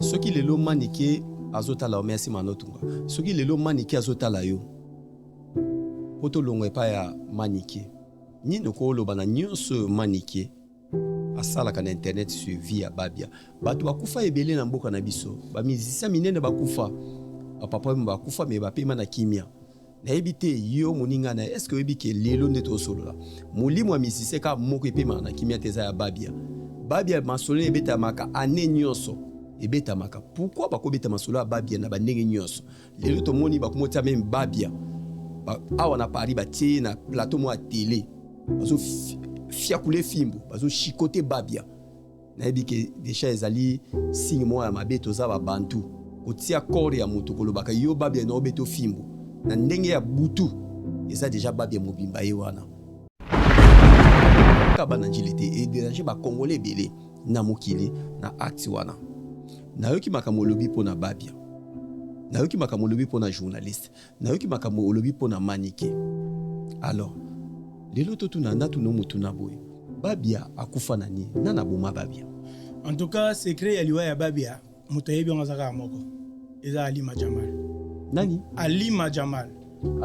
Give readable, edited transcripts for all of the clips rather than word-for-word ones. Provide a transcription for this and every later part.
Soki lelo Manike azotala yo, merci Manotunga. Soki lelo Manike azotala yo, po tolongwa epai ya Manike, nini okoloba na nyonso oyo Manike asalaka na internet sur vie ya Babia? Bato bakufa ebele na mboka na biso, ba musiciens minene bakufa, ba papa oyo bakufa mais bapema na kimia. Nayebi te yo moninga na ye, est-ce que oyebi ke lelo nde tozosolola molimo ya musicien kaka moko epemaka na kimia te, eza ya Babia. Babia masolo ebetamaka annee nyonso ebetamaka. Pourquoi bakobeta masolo ya Babia na bandenge nyonso? Lelo tomoni bakomotia meme Babia ba, awa na Paris batie ye na plateau moko ya tele, bazo fiakule fimbu, bazo chicoter Babia. Nayebi ke deja ezali signe moko ya mabe, toza ba bantu kotia corps ya moto kolobaka yo Babia na obeto fimbu na ndenge ya butu, eza deja Babia mobimba ye wana kaka bana Ndjili te e deranger ba congolais ebele na mokili na acte wana. Nayoki makambo olobi pona Babia, nayoki makambo olobi pona journaliste, nayoki makambo olobi pona Manike. Alors lelo totuna natuna motuna boye, Babia akufa na nini? Nani aboma Babia? En tout cas secret ya liwa ya Babia moto ayebi yango aza kaka moko, eza Alima Jamal. Nani? Alima Jamal,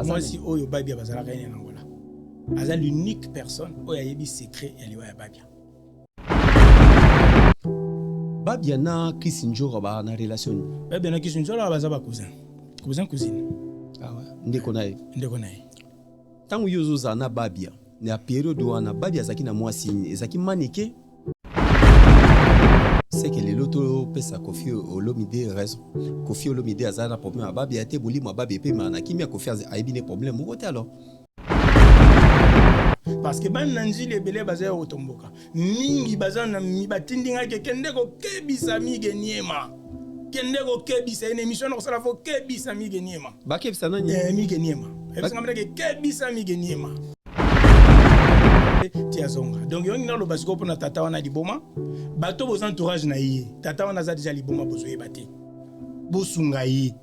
mwasi oyo Babia bazalaka ye na Angola, aza l'unique personne oyo ayebi secret ya liwa ya Babia. Babia na Chris Njora ba na relation nini? Babia na Chris Njora baza ba cousin. Cousin cousine. Ah ouais. Ndeko na ye. Ndeko na ye. Tango yo ozozala na Babia na periode wana Babia azalaki na mwasi nini? Ezalaki Manike? C'est que lelo topesa Koffi Olomide raison. Koffi Olomide aza na problème ya Babia te, molimo ya Babia epemaka na kimia, Koffi ayebi ne problème moko te alors. Parce que bana na Ndjili ebele baza ya kotomboka mingi, baza na batindi ngai ke kende kokebisa Mige Niema, kende kokebisa ye na émission na kosala, fo kebisa Mige Niema. Bakebisa nani? Mige Niema ebisa ngai ke kebisa Mige Niema ti azonga. Donc yongi naloba sikoyo mpona tata wana liboma, bato boza entourage na ye, tata wana aza deja liboma, bozoyeba te, bosunga ye,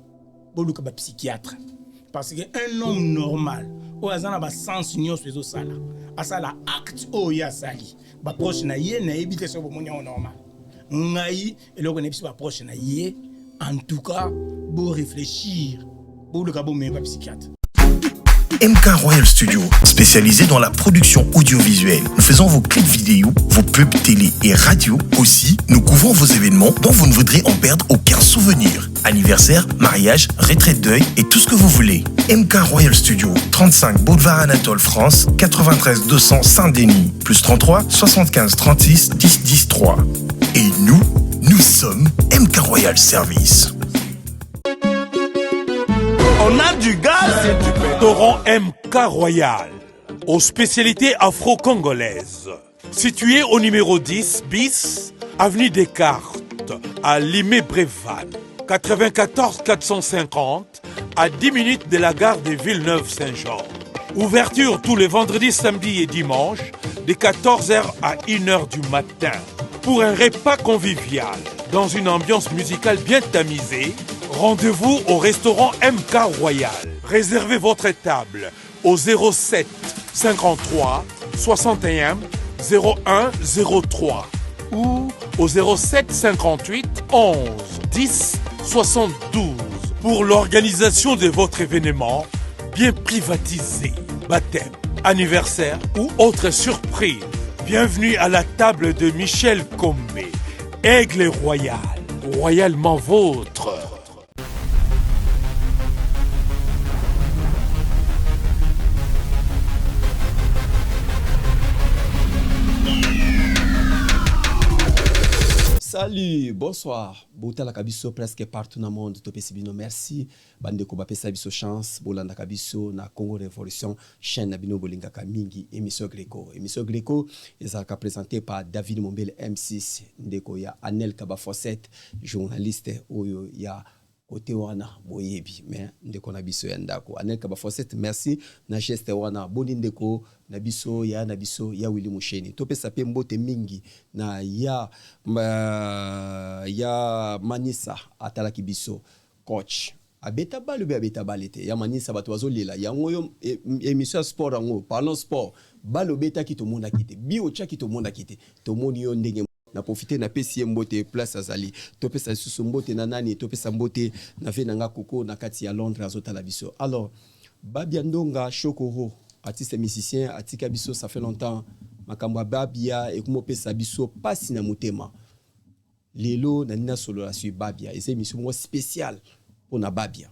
boluka ba psychiatre, parce que un homme normal oyo aza na ba sens nyonso ezosala asala acte oyo ye asali, ba proche na ye nayebi te soki bomoni yango normal. Ngai eloko nayebi ba proche na ye, en tout cas bo réfléchir, boluka bomema ba psychiatre. MK Royal Studio, spécialisé dans la production audiovisuelle. Nous faisons vos clips vidéo, vos pubs télé et radio. Aussi, nous couvrons vos événements dont vous ne voudrez en perdre aucun souvenir. Anniversaire, mariage, retraite deuil et tout ce que vous voulez. MK Royal Studio, 35 Boulevard Anatole France, 93 200 Saint-Denis, plus 33 75 36 10 10 3. Et nous, nous sommes MK Royal Service. On a du gaz et du pétrole. MK Royal, aux spécialités afro-congolaises. Situé au numéro 10 bis, avenue Descartes, à Limay-Brévannes, 94 450, à 10 minutes de la gare de Villeneuve-Saint-Georges. Ouverture tous les vendredis, samedis et dimanches, de 14h à 1h du matin. Pour un repas convivial, dans une ambiance musicale bien tamisée, rendez-vous au restaurant MK Royal. Réservez votre table au 07 53 61 01 03 ou au 07 58 11 10 72 pour l'organisation de votre événement bien privatisé, baptême, anniversaire ou autre surprise. Bienvenue à la table de Michel Combé, Aigle Royal, royalement vôtre. Salut, bonsoir. Botalaka biso presque partout dans le monde. Topesi bino merci. Bandeko bapesa biso chance bolandaka biso na Congo Revolution chaîne na bino bolingaka mingi émission Greco. Émission Greco ezalaka présentée par David Mombele M6 ndeko ya Anel Kabafosset journaliste oyo ya kote wana boyebi mais ndeko na biso ya ndako Anel Kabafosset, merci na geste wana boni ndeko na biso ya na biso ya Willy Musheni. Topesa pe mbote mingi na ya ya Manisa atalaki biso coach abeta balle ou abeta balle te ya Manisa bato bazolela yango yo émission ya sport yango parlons sport balle obetaki tomonaki te bi otiaki tomonaki te tomoni yo ndenge. Na profite, napesi ye mbote place azali. Topesa lisusu mbote na nani? Topesa mbote na ve na nga Koko na kati ya Londres, azotala biso. Alors, Babia Ndonga Shokoro, artiste musicien, atika biso, ça fait longtemps. Makambo ya Babia ekomopesa biso pasi na motema. Lelo nani nasolola sur Babia. Eza émission moko spéciale mpona Babia.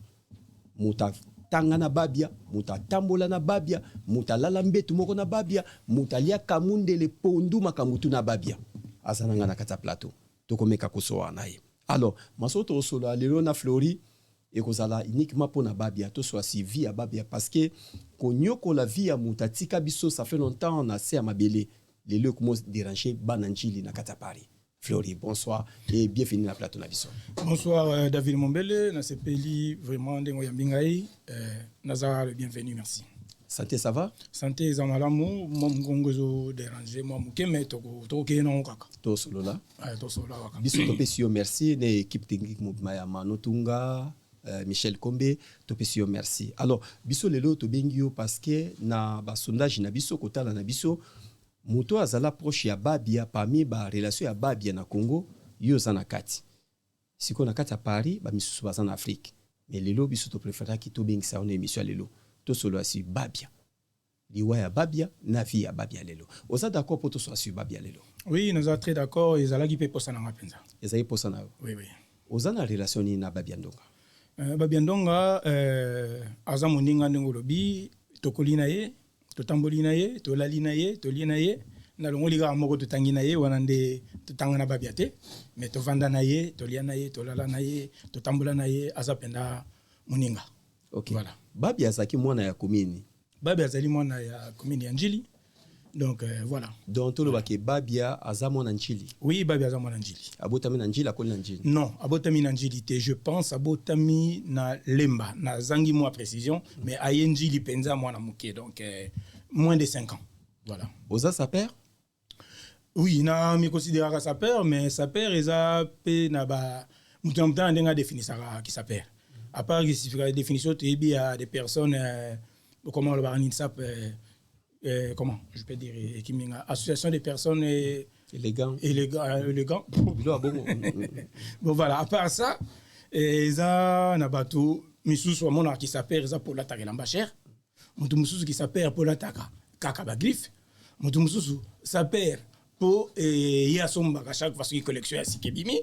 Moto atanga na Babia, moto atambola na Babia, moto alala mbetu moko na Babia, moto aliaka mundele, pondu, makambo tu na Babia, aza na ngai na kati ya plateau. Tokomeka kosola na ye. Alors, masolo tokosolola lelo na Flori ekozala uniquement mpona Babia. Tosola sur vie ya Babia, parce que konyokola vie ya moto atika biso, ça fait longtemps, na se ya mabele, lelo ekomo déranger bana Njili na kati ya Paris. Flori, bonsoir et bienvenue na plateau na biso. Bonsoir David Mombele, nasepeli vraiment ndenge oyambi ngai, naza le bienvenu, merci. Santé, ça va? Santé eza malamu, mwa mongongo ezodéranger mwa moke, mais tokokende nango kaka. Tosolola. Tosolola kaka. Biso topesi yo merci na équipe technique mobima ya Manotunga, Michel Kombe, topesi yo merci. Alors, biso lelo tobengi yo parce que na basondage na biso, kotala na biso, moto azala proche ya Babia, parmi barelation ya Babia na Congo, yo oza na kati. Sikoyo na kati ya Paris, bamisusu baza na Afrique, mais lelo biso topréféraki tobengisa yo na émission ya lelo, tosolola sur Babia, liwa ya Babia na vie ya Babia lelo. Oza d'accord mpo tosolola sur Babia lelo? Oui, naza très d'accord, ezalaki mpe posa nanga mpenza. Ezali posa na yo? Oui. Oza na relation nini na Babia Ndonga? Babia Ndonga aza moninga. Ndenge olobi, tokoli na ye, totamboli na ye, tolali na ye, tolie na ye. Nalongoli kaka moko, totangi na ye wana nde totanga na Babia te, mais tovanda na ye, tolia na ye, tolala na ye, totambola na ye, aza mpenza moninga. Ok. Voilà. Babia azalaki mwana ya commune? Babia azali mwana ya commune ya Njili, donc voilà. Donc tolobaki Babia aza mwana Njili? Oui, Babia aza mwana Njili. Abotami na Njili, akoli na Njili? Non, abotami na Njili te. Je pense abotami na Lemba, nazangi mwa précision, mais aye Njili mpenza mwana moke, donc moins de 5 ans, voilà. Oza sapeur? Oui, na miconsidéraka sapeur, mais sapeur eza mpe na ba moto na moto na ndenge adéfinisaka ki sapeur. À part définition toyebi ya des personnes, comment olobaka nini, sap comment je peux dire, ekiminga association des personnes élégant. Élégant, élégant. Bilo ya bongo. Bon, voilà, à part ça, eza na bato misusu bamonaka ki sapeur eza mpo olataka elamba cher, moto mosusu ki sapeur mpo olataka kaka bagriffe, moto mosusu sapeur mpo ye asombaka chaque fois soki collection ya sika ebimi,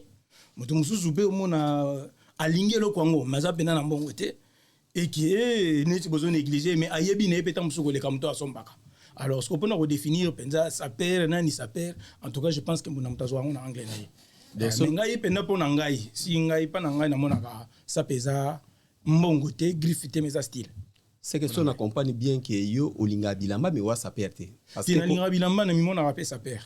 moto mosusu mpe omona alingi eloko yango mais aza mpena na mbongo te, eke neti bozo néglige, mais ayebi na ye mpe ntango mosusu koleka moto asombaka. Alors siko mpona kodéfinir mpenza sapeur nani sapeur, en tout cas je pense que mbona moto azwa yango na angle na ye. Mais ngai mpenza, mpo na ngai, si ngai mpa na ngai namonaka sape eza mbongo te, griffe te, mais eza style. C'est que so na comprendre bien que yo olingaka bilamba, mais oza sapeur te? Parce que nalingaka bilamba, na mimonaka mpe sapeur,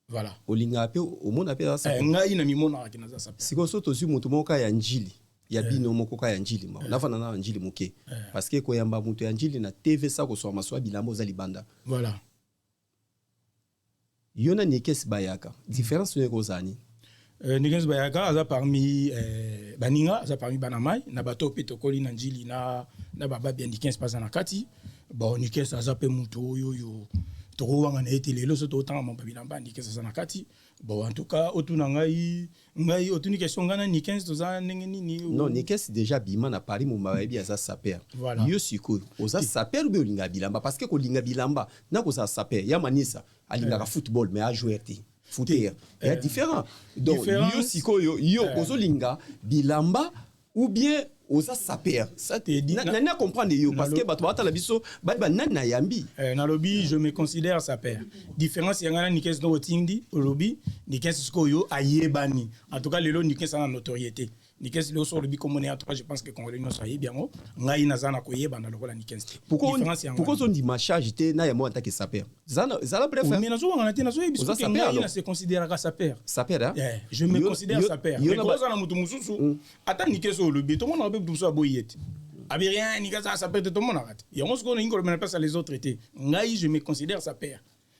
voilà. Olingaka mpe, omona mpe aza sapeur? Ngai na mimonaka ke naza sapeur. Sikoyo so tozwi moto moko ka ya Njili ya bino, moko ka ya Njili, ma navanda na Njili moke, parce que koyamba moto ya Njili na TV sa koswa maswa bilamba, oza libanda. Voilà. Yo na Nikes Bayaka, différence oyo ekozala nini? Nikes Bayaka aza parmi baninga, aza parmi bana mai na bato mpe tokoli na Njili na bababia. Nikes mpe aza na kati. Bon, Nikes aza mpe moto oyo oyo tokowanga na ye te. Lelo so totanga mambo bilamba, Nikes aza na kati. Bon, en tout cas, otuna ngai, ngai otuni question, ngai na Nikes toza ndenge nini? Non, Nikes déjà bima na Paris, moma bayebi aza sapeur. Voilà. Yo sikoyo oza sapeur obe olinga bilamba? Parce que kolinga bilamba na kozala sapeur, ya manisa alingaka football mais ajouer te, footer ya différent. Donc yo sikoyo, yo ozolinga bilamba ou bien oza sapeur? Nani a comprendre yo? Parce que bato batala biso, bayeba nani na yambi. Nalobi je me considère sapeur. Différence ya ngai na Nikes, no otindi olobi Nikes sikoyo ayebani. En tout cas lelo Nikes aza na notoriété. Nikes lelo so olobi komona, en tout cas je pense que Congolais nyonso ayebi yango. Ngai naza na koyebana lokola Nikes te. Pourquoi ozondima charge te na yango en tant que sapeur? Zala bref. Mais nazowangana te, nazoyebi soki ngai na se considéraka sapeur. Sapeur, hein? Yeah, je me considère sapeur, mais koza na moto mosusu, ata Nikes oyo olobi, tomonaka mpe moto mosusu aboyi ye te, abi rien, Nikes aza sapeur te, tomonaka te yango. Sikoyo nalingi koloba na place ya les autres te. Ngai je me considère sapeur,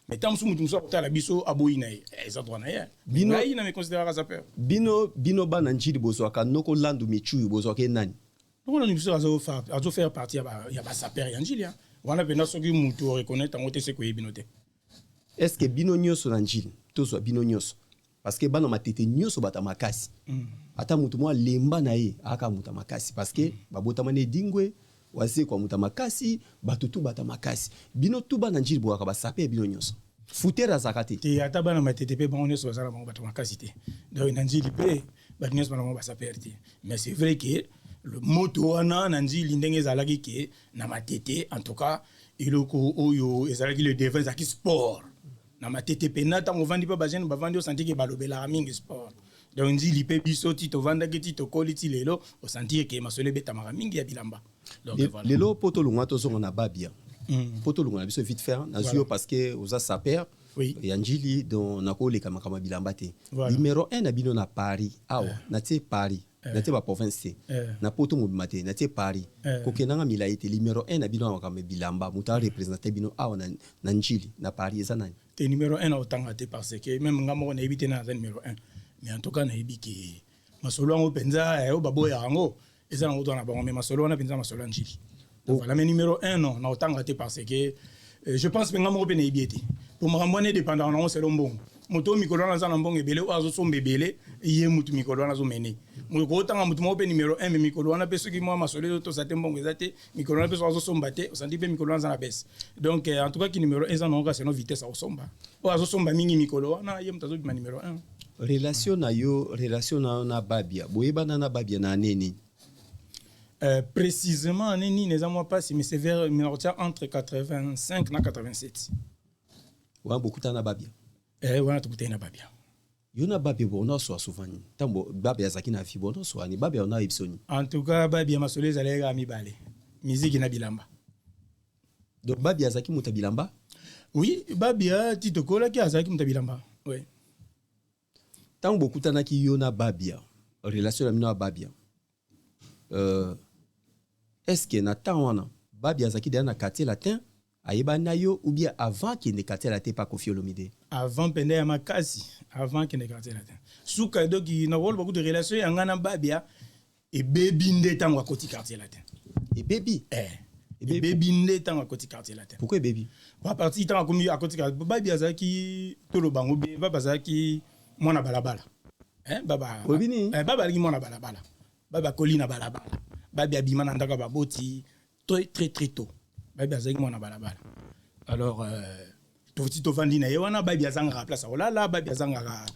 mais ntango mosusu moto mosusu akotala biso, aboyi na ye, eza droit na ye. Ngai na me considéraka sapeur. Bino bana Njili, bozwaka noko Landu Michuyu, bozwaka ye nani? Noko Landu Michuyu azofaire partie ya basapeur ya Njili wana mpenza. Soki motu oreconnaître yango te, se koyebi no te. Est ce que bino nyonso na Njili, tozwa bino nyonso Parce que bana Matete nyonso bato ya makasi. Ata moto moko alemba na ye, aka moto ya makasi, parce que babotama na Edingwe, Wazekwa moto ya makasi, bato tu bato ya makasi. Bino tu bana Njili bwaka basape ya bino nyonso. Futere azalaka te. Te, ata bana Matete mpe bango nyonso baza na bango bato makasi te. Donc na Njili mpe bato nyonso bana bango basapeur te. Mais c'est vrai que le moto wana na Njili, ndenge ezalaki ke na Matete, en tout cas eloko oyo ezalaki le devant ezalaki sport. Na Matete mpena, ntango ovandi mpe bajeune bavandi, osanti ke balobelaka mingi sport. Donc Njili mpe biso ti tovandaki, ti tokoli, ti lelo, osentir ke masolo ebetamaka mingi ya bilamba. Donc voilà. Lelo mpo tolongwa, tozonga na Babia, mpo tolongwa na biso vite fait, nazwi yo parce que oza sapeur ya Njili, donc nakoleka makambo ya bilamba te. Numéro 1 na bino na Paris awa, natie Paris, natie baprovince te, na poto mobima te, natie Paris, kokendanga milai te. Numéro 1 na bino na makambo ya bilamba, moto areprésente bino awa na Njili, na Paris, eza nani? Te, numéro 1 na otanga te, parce que même nga moko nayebi te na naza numéro 1. Mais en tout cas nayebi ke masolo yango mpenza, oyo baboyaka yango eza nango to na bango, mais masolo wana mpenza masolo ya Njili. Voilà, mais numéro 1 non, na otanga te, parce que je pense mpe nga moko mpe nayebi ete po makambo wana edépendaka nango selo mbongo. Moto oyo mikolo wana aza na mbongo ebele, oyo azosomba ebele, ye mutu mikolo wana azomene. Kootanga motu moko mpe numéro 1, mais mikolo wana mpe soki mwa masolo ezotosa te, mbongo eza te, mikolo wana mpe soki azosomba te, osandi mpe mikolo wana aza na baisse. Donc en tout cas ki numéro 1 eza nango kaka selon vitesse akosomba. Oyo azosomba mingi mikolo wana, ye moto azobima numéro 1. Relation na yo na Babia, boyebana na Babia na année nini? Précisément année nini eza mwa mpasi, mais c'est vers minakotia entre 85 na 87. Wana bokutana na Babia? Eh, wana tokutani na Babia. Yo na Babia bona oswa souvent nini? Ntango Babia azalaki na vie, bona oswa nini? Babia ona yebiso nini? En tout cas Babia, masolo ezalaki kaka mibale: miziki na bilamba. Donc Babia azalaki moto ya bilamba? Oui, Babia ti tokolaki azalaki moto ya bilamba, oui. Ntango bokutanaki yo na Babia, relation na bino ya Babia, est ce que na temps wana Babia azalaki deja na Quartier Latin, ayebani na yo, ou bien avant akende Quartier Latin pa Kofi Olomide? Avant mpenza ya makasi, avant akende Quartier Latin. Suka doki nakoloba kutu relation ya ngai na Babia ebebi nde ntango akoti Quartier Latin. Ebebi? Eh. Ebebi nde ntango akoti Quartier Latin. Pourquoi ebebi? À partir ntango akomi akoti, Babi azalaki, toloba yango bien, Babi azalaki mwana balabala. Eh, baba. Oyebi nini? Eh, baba azalaki mwana balabala. Babi akoli na balabala. Babi abima na ndako ya baboti très très très tôt. Babi azalaki mwana balabala. Alors toti tovandi na ye wana, Babi azangaka place ya kolala, Babi azangaka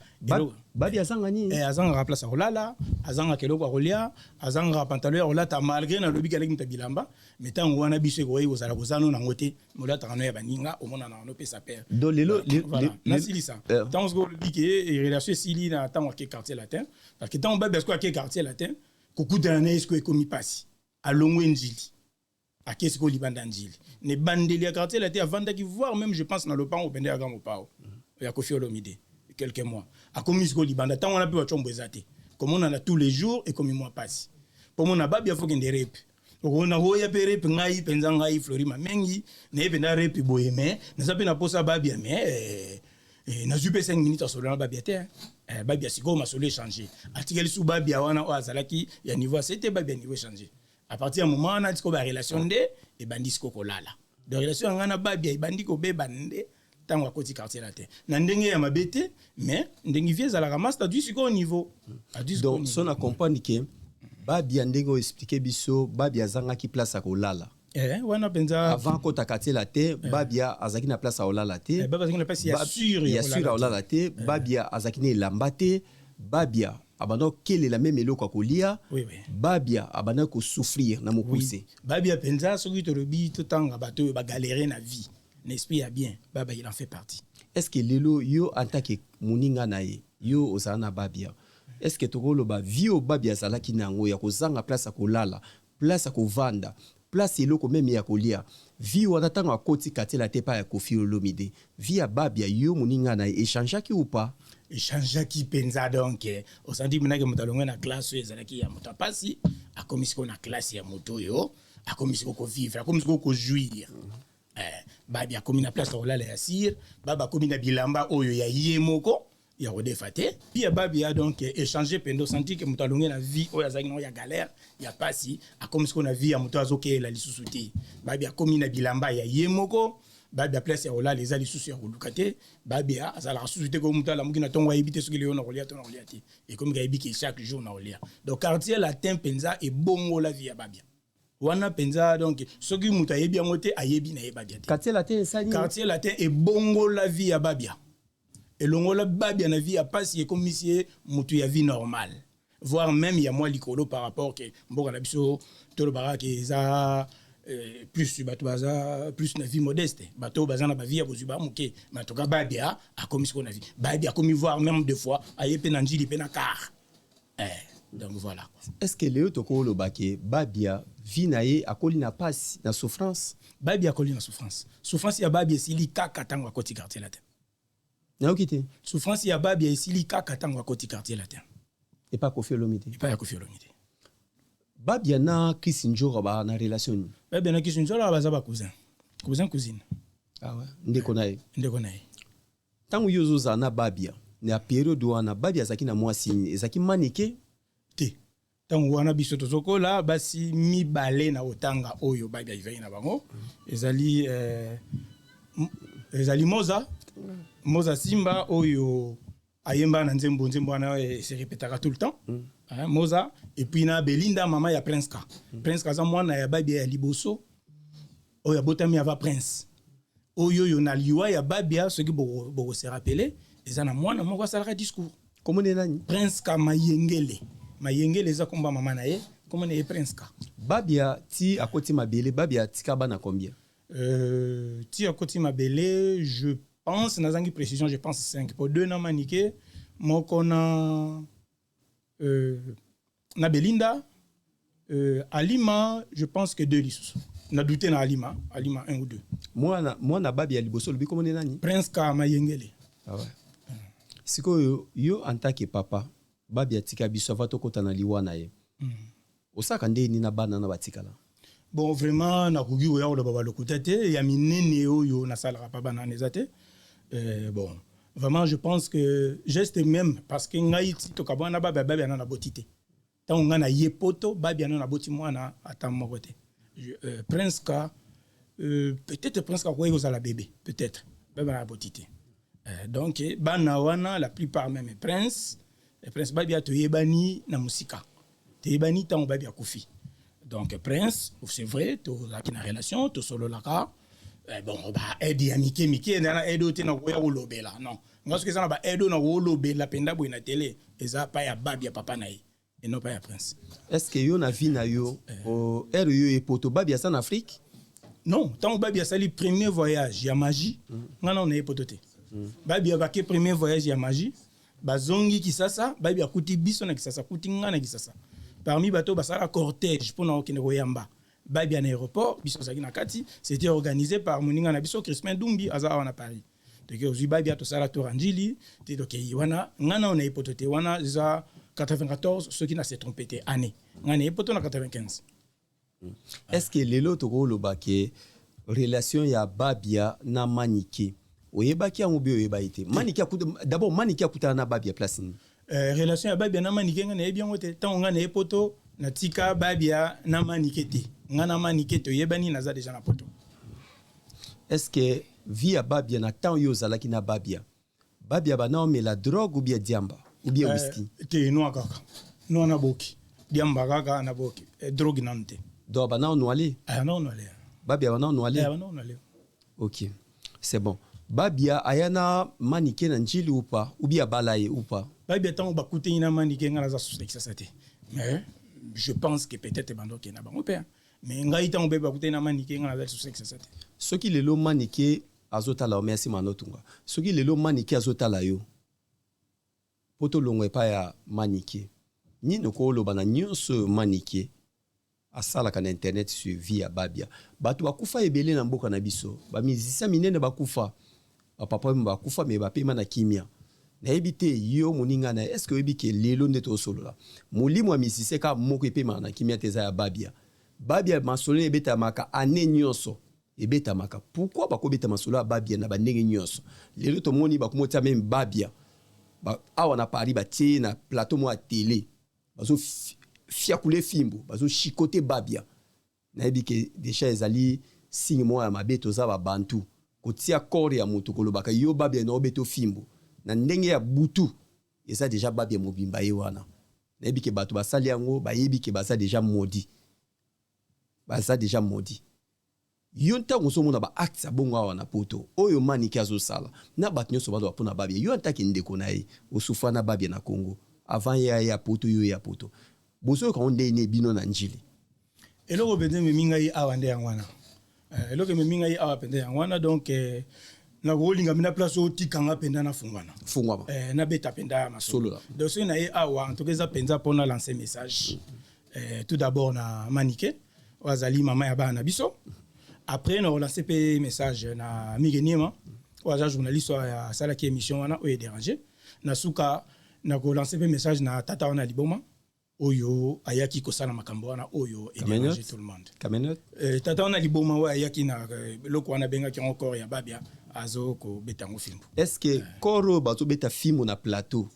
Babi azanga nini? Eh, azangaka place ya kolala, azangaka eloko ya kolia, azangaka pantalon ya kolata. Malgré nalobi alaki moto ya bilamba, mais ntango wana biso ekoki kozala kozano nango te, molataka no ya baninga, omonana no opesa pere. Donc lelo Voilà, nasilisa. Ntango soki olobi ke relation esili na ntango ake Quartier Latin, parce que ntango Babi sikoyo ake Quartier Latin, kokutana na ye sikoyo ekomi mpasi. Alongwe Njili, ake sikoyo libanda Njili. Na ebandeli ya Quartier Latin avandaki, voire même je pense na lopango pende ya Mopao ya Kofi Olomide quelques mois. Akomi sikoyo libanda, ntango wana mpe bacombo eza te, komonana tous les jours ekomi mwa mpasi. Mpo mona Babi afokende rep, okona koya mpe rep. Ngai mpenza, ngai Flori Mamengi, naye mpenza rep boye, mais naza mpe na posa Babia, mais nazwi mpe 5 minutes asolo na Babia te. Babia sikoyo masolo échange atikali su Babia wana oyo azalaki ya niveau ase te. Babia niveau échange à partir ya moment wana, sikoyo barelation nde ebandi sikoyo kolala. Donc relation ya ngai na Babia ebandi kobeba nde ntango akoti Quartier Latin, na ndenge ya mabe te, mais ndenge vie ezalaka, master adui sikoyo niveau. Donc so na comprendre ke Babia, ndenge oyo explique biso, Babia azangaki place ya kolala. Eh, wana mpenza. Avant akota Quartier Latin, Babia azalaki na place ya kolala te. Babia azalaki na place ya sûr. Ya sûr ya kolala te. Babia azalaki na elamba te. Babia abanda kokelela même eloko ya kolia. Babia abanda kosouffrir na mokuse. Babia mpenza, soki tolobi totanga bato oyo bagalere na vie na esprit ya bien, Baba il en fait partie. Est ce que lelo yo en tant que moninga na ye, yo ozala na Babia, est ce que tokoloba vie oyo Babia azalaki na yango ya kozanga place ya kolala, place ya kovanda, place eloko même ya kolia, vie wana ntango akoti Quartier Latin epai ya Kofi Olomide, vie ya Babia, yo moninga na ye, échangeaki ou pas? Échangeaki mpenza. Donc osandi mpenaki moto alongwe na classe oyo ezalaki ya moto apasi, akomi sikoyo na classe ya moto oyo akomi sikoyo kovivre, akomi sikoyo kojouir. Babi akomi na place ya kolala ya sûr, Babi akomi na bilamba oyo ya ye moko ya kodefa te. Vie ya Babi ya donc échange mpenza. Osanti ke moto alongi na vie oyo azalaki nango ya galère, ya pasi, akomi sikoyo na vie ya moto azokeyela lisusu te. Babi akomi na bilamba ya ye moko. Babia, place ya kolala eza lisusu ya koluka te. Babia azalaka susu te ko moto alamuki na ntongo, ayebi te soki lelo na kolia to na kolia te. Ekomi kayebi ke chaque jour na kolia. Donc Quartier Latin mpenza ebongola vie ya Babia wana mpenza. Donc soki moto ayebi yango te, ayebi na ye Babia te. Quartier Latin esali? Quartier Latin ebongola vie ya Babia, elongola Babia na vie ya pasi, ekomisi ye motu ya vie normale, voire même ya mwa likolo par rapport ke mboka na biso tolobaka ke eza plus bato baza plus na vie modeste, bato baza na bavie ya bozwi ba moke. Mais en tout cas, Babia akomi sikoyo na vie. Babia akomi, voire même deux fois aye mpe na Njili mpe na car. Donc voilà. Est ce que lelo tokoloba ke Babia, vie na ye, akoli na pasi, na souffrance? Babia akoli na souffrance. Souffrance ya Babia esili kaka ntango akoti Quartier Latin. Nayoki te. Souffrance ya Babia esili kaka ntango akoti Quartier Latin. Epa Kofi Olomide? Epai ya Kofi Olomide. Babia na Chris Njora ba na relation nini? Babia na Chris Njora baza bacousin, cousin, cousine. Ah ouais. Ndeko na ye? Ndeko na ye. Ntango yo ozozala na Babia na periode wana, Babia azalaki na mwasi nini? Ezalaki Manike? Te, ntango wana biso tozokola, basi mibale na kotanga oyo Babia ivai na bango ezali Moza Simba oyo ayemba na nzembo wana se répétaka tout le temps, hein, Moza, et puis na Belinda, mama ya Prince Ka. Prince Ka aza mwana ya Babia ya liboso oyo abotami ava Prince oyo na liwa ya Babia. Soki bokose rappeler, eza na mwana moko asalaka discours. Komone nani? Prince Ka Mayengele. Mayengele eza komba mama na ye, kombo na ye Prince Ka. Babia ti akoti mabele, Babia atika bana combien? Ti akoti mabele, je pense, nazangi précision, je pense 5, po 2 na Manike, moko na Belinda, Alima, je pense que 2 lisusu. Na doute na Alima, Alima 1 ou 2. Mwana Babia ya liboso, olobi komone nani? Prince Ka Mayengele. Ah ouais. Sikoyo yo, en tant que papa, Babia atika biso, ava tokɔta na liwa na ye, osalaka nde nini na bana na batikala? Bon, vraiment, nakoki koya koloba balokuta te ya minene oyo nasalaka pa bana wana eza te. Bon, vraiment, je pense que geste même, parce que ngai ti tokabwana Babia, Babia na naboti te. Ntango ngai na ye poto, Babia na naboti mwana ata moko te. Prince Ka, peut-être Prince Ka akoki kozala bébé, peut-être Babia na naboti te. Donc bana wana, la plupart, même Prince Babia, toyebani na mosika, toyebani ntango Babia akufi. Donc Prince, c'est vrai, tozalaki na relation, tosololaka. Bon, baaide ya mike mike, na aide oyo te nakoya kolobela. Non, nga soki eza na baaide oyo nakolobela mpenza boye na tele, eza pa ya Babia, papa na ye, et non pa ya Prince. Est ce que yo, na vie na yo, ere yo epoto, Babia aza na Afrique? Non, ntango Babia asali premier voyage ya magie, nga nano naye poto te. Babia bake premier voyage ya magie, bazongi Kisasa, Babia akuti biso na Kisasa, akuti nga na Kisasa. Parmi bato basala cortège mpona kokende koyamba Babia na aéroport, biso ozalaki na kati. C'était organisé par moninga na biso Crispin Dumbi, aza awa na Paris. Toke ozwi Babia, tosala tour ya Njili te, tokei wana. Nga nano naye poto te. Wana eza 94, soki na se trompe te année. Nga naye poto na 95. Est ce que lelo tokoloba ke relation ya Babia na Manike, oyebaki yango be oyebaki te? Manike, d'abord, Manike akutana na Babia place nini? Relation ya Babia na Manike, ngai nayebi yango te. Ntango ngai naye poto, natika Babia na Manike te. Ngai na Manike toyebani naza déjà na poto. Est ce que vie ya Babia, na temps oyo ozalaki na Babia, Babia bana omela drogue ou bien diamba ou bien whisky? Te, noa kaka, noa na boki, diamba kaka na boki, drogue nanu te. Donc bana onwale? Ah, na onwale. Babia bana onwale? Eh, bana onwale. Ok, c'est bon. Babia aya na Manike na Njili ou pas, ou bien abala ye ou pas? Babia, ntango bakutani na Manike, ngai naza susu na Kisasa te, mais je pense que peut-être bando okende na bango mpe. Mais ngai, ntango mpe bakutani na Manike, ngai naza lisusu na Kisasa te. Soki lelo Manike azotala yo, merci Manotunga, soki lelo Manike azotala yo, mpo tolongwa epai ya Manike, nini okoloba na nyonso oyo Manike asalaka na internet sur vie ya Babia? Bato bakufa ebele na mboka na biso, bamusicien minene bakufa, bapapa oyo bakufa, me bapema na kimia. Nayebi te, yo moninga na ye, est ce que oyebi ke lelo nde tozosolola, molimo ya musicien kaka moko epemaka na kimia te, eza ya Babia? Babia, masolo ebetamaka ane nyonso, ebetamaka. Pourquoi bakobeta masolo ya Babia na bandenge nyonso? Lelo tomoni bakomotia même Babia awa na Paris, batie ye na plateau moko ya télé, bazofiakula fimbo, bazochicoter Babia. Nayebi ke déjà ezali signe moko ya mabe. Toza babantu. Kotia corps ya moto, kolobaka yo Babia na obeta fimbo na ndenge ya butu, eza déjà Babia mobimba ye wana. Nayebi ke bato basali yango, bayebi ke baza déjà maudit, baza déjà maudit. Yo ntango ozomona baacte ya bongo awa na Poto oyo Manike azosala na bato nyonso baloba mpona Babia, yo antaki ndeko na ye osufa na Babia na Congo avant ye aya Poto, yo ya Poto, bozoyoka ngo ndenge bino na Njili? Eloko mpenza ememi ngai awa nde yango wana. Eloko ememi ngai awa mpenza yango wana. Donc nakolinga mpenza place oyo otikanga mpenza nafungwana. Fungwama. Nabeta mpenza masolo. Donc soki na ye awa, en tout cas eza mpenza mpona lancer message. Tout d'abord na Manike oyo azali mama ya bana na biso. Après na relance mpe message na Mige Niema oyo aza journaliste oyo asalaki émission wana oyo edérange. Na suka na kolance mpe message na tata wana liboma oyo ayaki kosala makambo wana oyo edérange tout le monde. Tata wana liboma oyo ayaki na eloko wana abengaki yango corps ya Babia, azo kobeta yango fimbo. Est ce que corps oyo bazobeta fimbo na plateau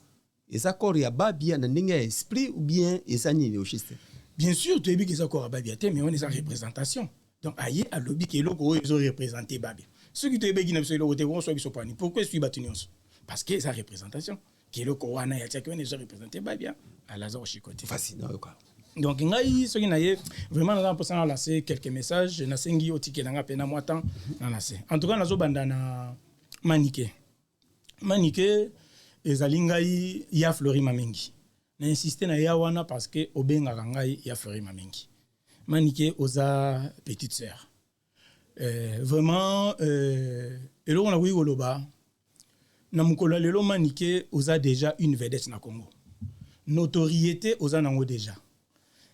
eza corps ya Babia na ndenge ya esprit ou bien eza nini au juste? Bien sûr toyebi ke eza corps ya Babia te, mais wana eza représentation. Donc aye alobi ke eloko oyo ezoreprésente Babia. Soki toyebeki na biso eloko te, koswa biso pani, pourquoi esui bato nyonso? Parce que eza représentation ke eloko wana yatiaki wana ezoreprésente Babia, alaza koshiko te. Fasi nayoka. Donc ngai soki na ye vraiment naza mposa na lancer quelques messages. Nasengi otikela nga mpe na mwa temps na lancer. En tout cas nazobanda na Manike. Manike, ezali ngai ya Flori Mamengi. Na insiste na ya wana parce que obengaka ngai ya Flori Mamengi. Manike, oza petite sœur. Vraiment eloko nakoki koloba na mokolo ya lelo, Manike, oza déjà une vedette na Congo. Notoriété oza nango déjà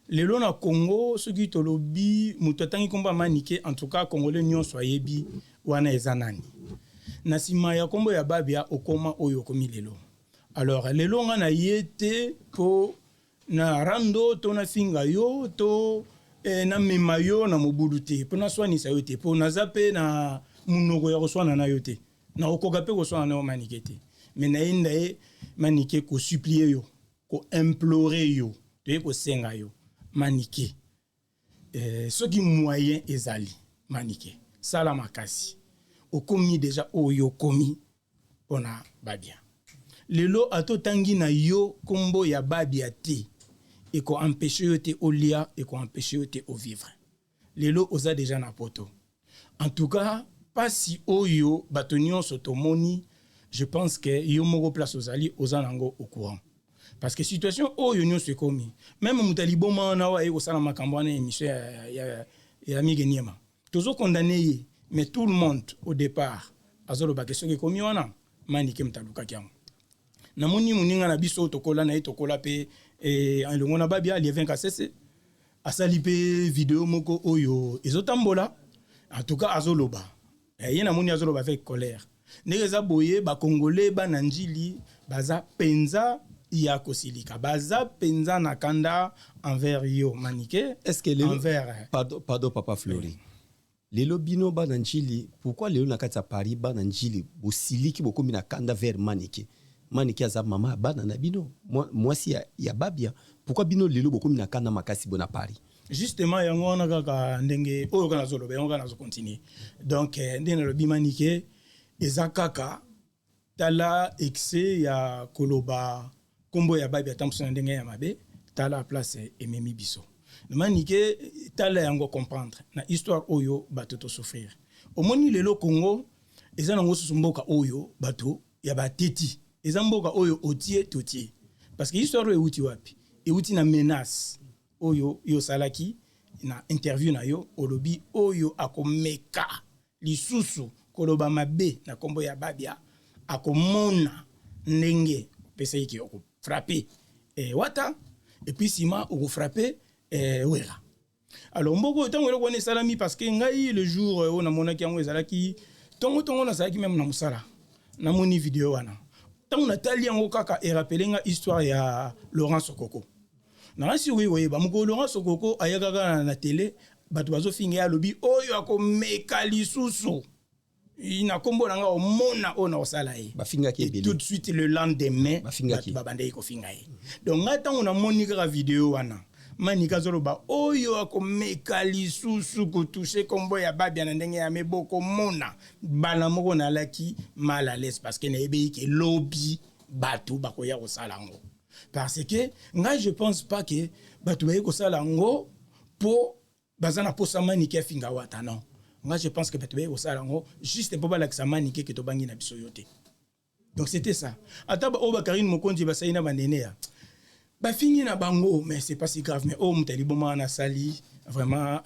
lelo na Congo. Soki tolobi moto atangi nkombo ya Manike, en tout cas Congolais nyonso ayebi wana eza nani. Na nsima ya nkombo ya Babia okoma oyo okomi lelo. Alors lelo nga na ye te mpo na rando to nafinga yo to namema yo na mobulu te, mpo naswanisa yo te, mpo naza mpe na monoko ya koswana na yo te, nakokoka mpe koswana na yo Manike te. Mais nayenda ye Manike kosupplier yo, koimplorer yo, toye kosenga yo Manike, soki moyen ezali, Manike, sala makasi. Okomi déjà oyo okomi mpona Babia. Lelo ata otangi na yo nkombo ya Babia te, ekoempêche yo te olia, ekoempêche yo te ovivre. Lelo oza déjà na Poto. En tout cas mpasi oyo bato nyonso tomoni, je pense que yo moko place ozali oza nango au courant, parce que situation oyo nyonso ekomi, même moto ya liboma wana oyo aye kosala makambo wana, émission ya Mige Niema, tozokondane ye. Mais tout le monde au départ azolobaka soki ekomi wana, Manike moto alukaki yango. Namoni moninga na biso tokola na ye, tokola mpe elongo na Babia, Lievin Kasese, asali mpe video moko oyo ezotambola. En tout cas azoloba ye, namoni azoloba avec colère. Ndenge eza boye, Bakongole bana Njili baza mpenza ya kosilika, baza mpenza na kanda envers yo Manike. Est-ce que lelo envers Pardon, pardon papa Flori. Lelo bino bana Njili, pourquoi lelo na kati ya Paris bana Njili bosiliki, bokomi na kanda vers Manike? Manike aza mama ya bana na bino, mwasi ya Babia. Pourquoi bino lelo bokomi na kanda makasi bo na Paris? Justement yango wana kaka ndenge oyo kaka nazoloba, yango kaka nazocontinue. Donc ndenge nalobi, Manike, eza kaka tala excès ya koloba nkombo ya Babia ata mosusu na ndenge ya mabe, tala place ememi biso. Manike, tala yango, comprendre na histoire oyo bato tosouffrir. Omoni lelo Congo eza nango susu mboka oyo bato ya bateti, eza mboka oyo otie totie, parce que histoire oyo euti wapi? Euti na menace oyo yo osalaki na interview na yo. Olobi oyo akomeka lisusu koloba mabe na nkombo ya Babia akomona ndenge opesaki ke okofrappe wata, et puis nsima okofrappe Wera. Alors mboka oyo, ntango eloko wana esalami, parce que ngai le jour oyo namonaki yango ezalaki ntongo ntongo, nazalaki même na mosala, namoni video wana. Ntango natali yango kaka, erappeler nga histoire ya Laurent Sokoko. Nanga sikoyi koyeba mokolo Laurent Sokoko ayaka kaka na télé, bato bazofinga ye, alobi oyo akomeka lisusu na nkombo na nga omona oyo na kosala ye. Bafingaki Et ebele. tout de suite le lendemain Bafingaki. bato babandaki kofinga ye. Donc ngai ntango namoni kaka video wana, Manike azoloba oyo akomeka lisusu kotoucher nkombo ya Babia na ndenge ya mebokomona bana moko, nalaki mal à l'aise parce que nayebi ke lobi bato bakoya kosala yango, parce que ngai je pense pas ke bato baye kosala yango mpo baza na posa Manike afinga Wata. Non, ngai je pense que bato baye kosala yango juste mpo balakisa Manike ke tobangi na biso yo te. Donc c'était ça. Ata oyo bakarine Mokonzi basali na banene ya bafingi na bango, mais c'est pas si grave. Mais oyo moto aliboma wana asali vraiment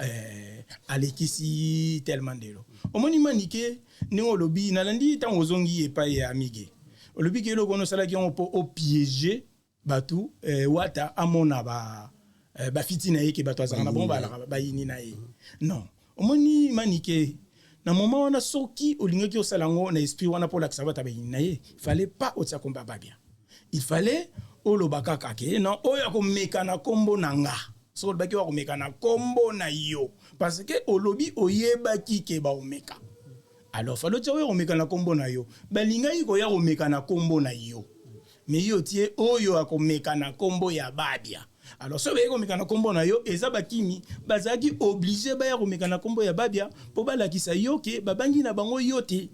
alekisi tellement ndelo. Omoni Manike, ndenge olobi, nalandi ntango ozongi epai ya Mige, olobi ke eloko wana osalaki yango mpo opiéger bato, Wata amona ba bafiti na ye, ke bato azalaka na bango balaka bayini na ye. Non, omoni Manike, na moment wana, soki olingaki osala yango na esprit wana mpo olakisa bato bayini na ye, fallait pas otia kombo ya Babia. Il fallait oloba kaka ke non, oyo akomeka na nkombo na nga. Soki olobaki oyo akomeka na nkombo na yo, parce que olobi oyebaki ke baomeka, alors fallait otia oyo akomeka na nkombo na yo. Balingaki koya komeka na nkombo na yo, mais yo tie oyo akomeka na nkombo ya Babia. Alors soki bayei komeka na nkombo na yo, eza bakimi bazalaki obligé baya komeka na nkombo ya Babia mpo balakisa yo ke babangi na bango yo te.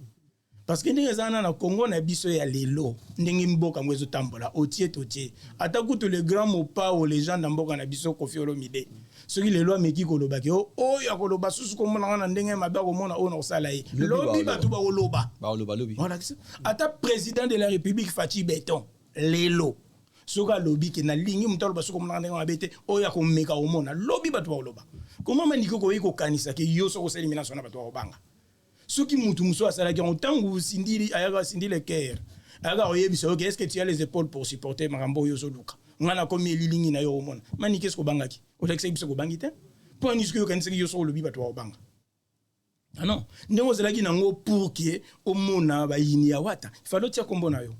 Parce que ndenge eza wana na Congo na biso ya lelo, ndenge mboka yango ezotambola, otie totie ata kutu le grand Mopao, légende ya mboka na biso, Kofi Olomide, soki lelo ameki kolobaki oyo akoloba susu komona nga na ndenge mabe, akomona oyo na kosala ye. Lobi bato bakoloba. Bakoloba lobi. Ata président de la République Fatshi Béton lelo, soki alobi ke nalingi moto aloba soki omonaka ndenge mabe te, oyo akomeka komona, lobi bato bakoloba. Koma Maniki, okoki kokanisa ke yo soki osali menace wana, bato bakobanga? Soki mutu mosusu asalaki yango, ntango Sindili ayaka, Sindi Leker ayaka koyebisa yo ke est ce que tu as les épaules pour supporter makambo oyo ozoluka, ngai nakomi elilingi na yo, omona Maniki, est-ce obangaki? Olakisaki biso kobangi te. Mpo ani soki yokanisaki yo soki olobi bato bakobanga? Ah non, ndenge ozalaki nango pour ke omona bayini ya Wata, ifale otia kombo na yo.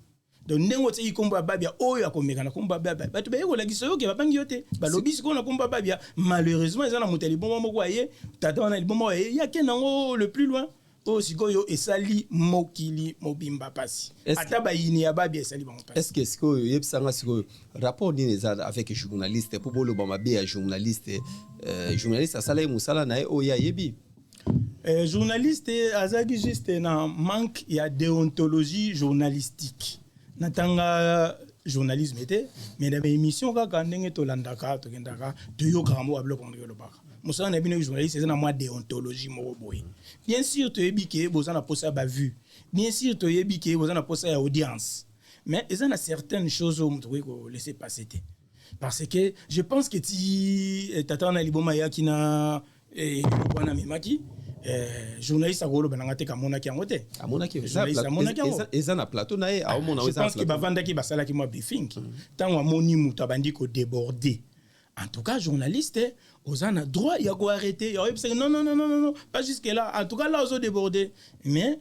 Donc ndenge otiaki nkombo ya Babia, oyo akomeka na nkombo ya Babia, bato baye kolakisa yo ke babangi yo te. Balobi sikoyo na nkombo ya Babia. Malheureusement eza na moto ya liboma moko aye, tata wana liboma oyo aye, yake nango le plus loin, oyo sikoyo esali mokili mobimba mpasi. Ata bayini ya Babia, esali bango mpasi. Est ce que sikoyo oyebisanga sikoyo rapport nini eza avec journaliste mpo boloba mabe ya journaliste? Journaliste asala ye mosala na ye oyo ayebi. Journaliste azalaki juste na manque ya déontologie journalistique. Natanga journalisme te, mais na baémission kaka ndenge tolandaka, tokendaka, toyokaka mo babiloko ndenge olobaka. Mosala na bino journaliste eza na mwa déontologie moko boye. Bien sûr toyebi ke boza na posa ya bavue, bien sûr toyebi ke boza na posa ya audience, mais eza na certaines choses oyo moto okoki kolaisser passer te. Parce que je pense que ti tata wana liboma eyaki na eloko wana amemaki, journaliste akoloba nanga te kamonaki yango te. Amonaki. Amonaki yango. Eza na plateau na ye, aomona. Je pense que bavandaki, basalaki mwa briefing. Ntango amoni moto abandi kodéborder, en tout cas journaliste oza na droit ya koarrêter, ya oyebisaki: non, non, non, non, non, pas jusque là, en tout cas là ozodéborder. Mais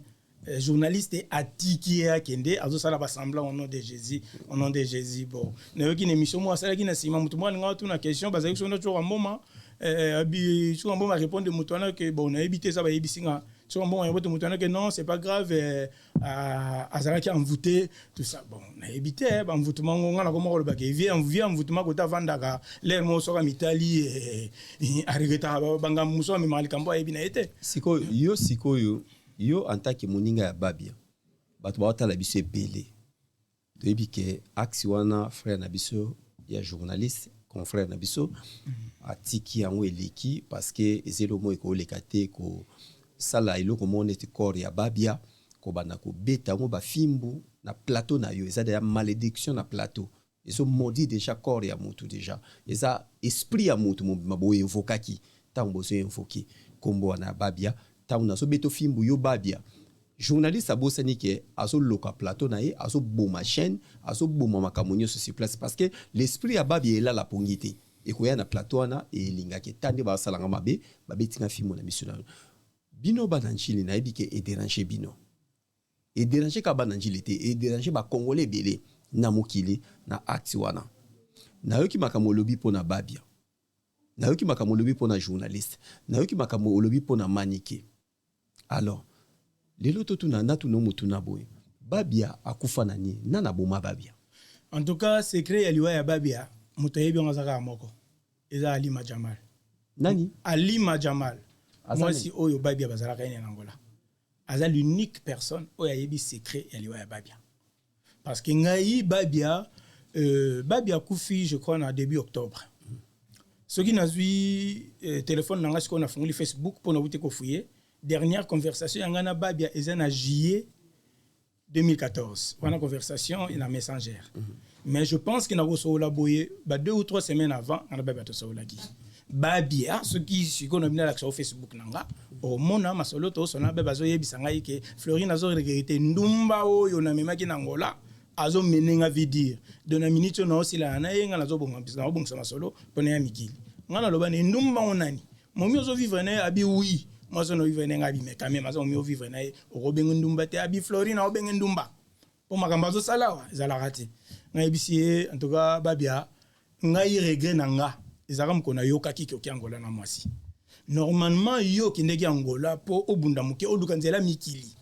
journaliste atiki ye akende, azosala basemblant au nom de Jésus, au nom de Jésus. Bon, nayoki na émission moko asalaki na nsima, moto moko alinga atuna question, bazalaki sona Tsoka Mboma, abi Tsoka Mboma répondre moto wana ke bon, nayebi te, eza bayebisi nga. Tsoka Mboma répondre moto wana ke non, c'est pas grave, azalaki envoûté, tout ça. Bon, nayebi te baenvoûtement ngo. Nga nakoma kolobaka vie vie envoûtement kota avandaka lere moko, soki amitali, aregretaka bangambo mosusu amemaka likambo ayebi na ye te. Sikoyo yo, sikoyo yo en tant que moninga ya Babia, bato baotala biso ebele, toyebi ke axe wana frère na biso ya journaliste, confrère na biso, atiki yango eleki, parce que eza eloko moko ekoleka te kosala eloko moko neti corps ya Babia, kobanda kobeta yango bafimbu na plateau na yo. Eza deja malédiction na plateau, ezomodi déjà corps ya motu, déjà eza esprit ya motu mobima. Boinvokaki ntango bozoinvoke nkombo wana ya Babia, ntango nazobeta fimbu yo Babia, journaliste abosani ke azoloka plateau na ye, azoboma chaîne, azoboma makambo nyonso sur place, parce que l'esprit ya Babia elala pongi te, ekoya na plateau wana, elingaki eta nde basalanga mabe, babetinga fimbu na miso na bino. Bana Njili, nayebi ke edéranger bino, edéranger kaka bana Njili te, edéranger Bakongole ebele na mokili na acte wana. Nayoki makambo olobi mpo na Babia, nayoki makambo olobi mpo na journaliste, nayoki makambo olobi mpo na Manike. Alors lelo totuna, natuna motuna boye: Babia akufa na nini? Nana aboma Babia? En tout cas, secret ya liwa ya Babia, moto ayebi yango aza kaka moko. Eza Alima Jamal. Nani? Alima Jamal, mwasi oyo Babia bazalaka ye na Angola. Aza l'unique personne oyo ayebi secret ya liwa ya Babia, parce que ngai, Babia, Babia akufi, je crois, na début octobre. Soki nazwi téléphone na ngai sikoyo, nafungoli Facebook mpo nauti kofouiller, dernière conversation ya ngai na Babia eza na juillet 2014 wana, conversation na Messenger. Mais je pense que nakosolola boye ba 2 ou 3 semaines avant, nga na Babia tosololaki. Babia, soki sikoyo na bino, alakisa o Facebook na nga, omona masolo tosona. Be bazoyebisa ngai ke Florine azoregretter ndumba oyo namemaki na Ngola, azomene nga vie dure. Donc na minute oyo naosilana na ye, nga nazobongisa masolo mpona ya mikili. Nga naloba na ndumba ngo nani? Momi ozovivre na ye? Abi oui, mwasi oyo ovivre na ye. Nga abi, mais quand même aza momi ovivre na ye, okobenge ndumba te. Abi, Florine aobenge ndumba mpo makambo azosala awa ezalaka te. Nayebisi ye, en tout cas Babia, ngai regret na nga ezalaka mokolo nayokaki ke oki Angola na mwasi. Normalement yo okendeki Angola mpo obunda moke, oluka nzela mikili,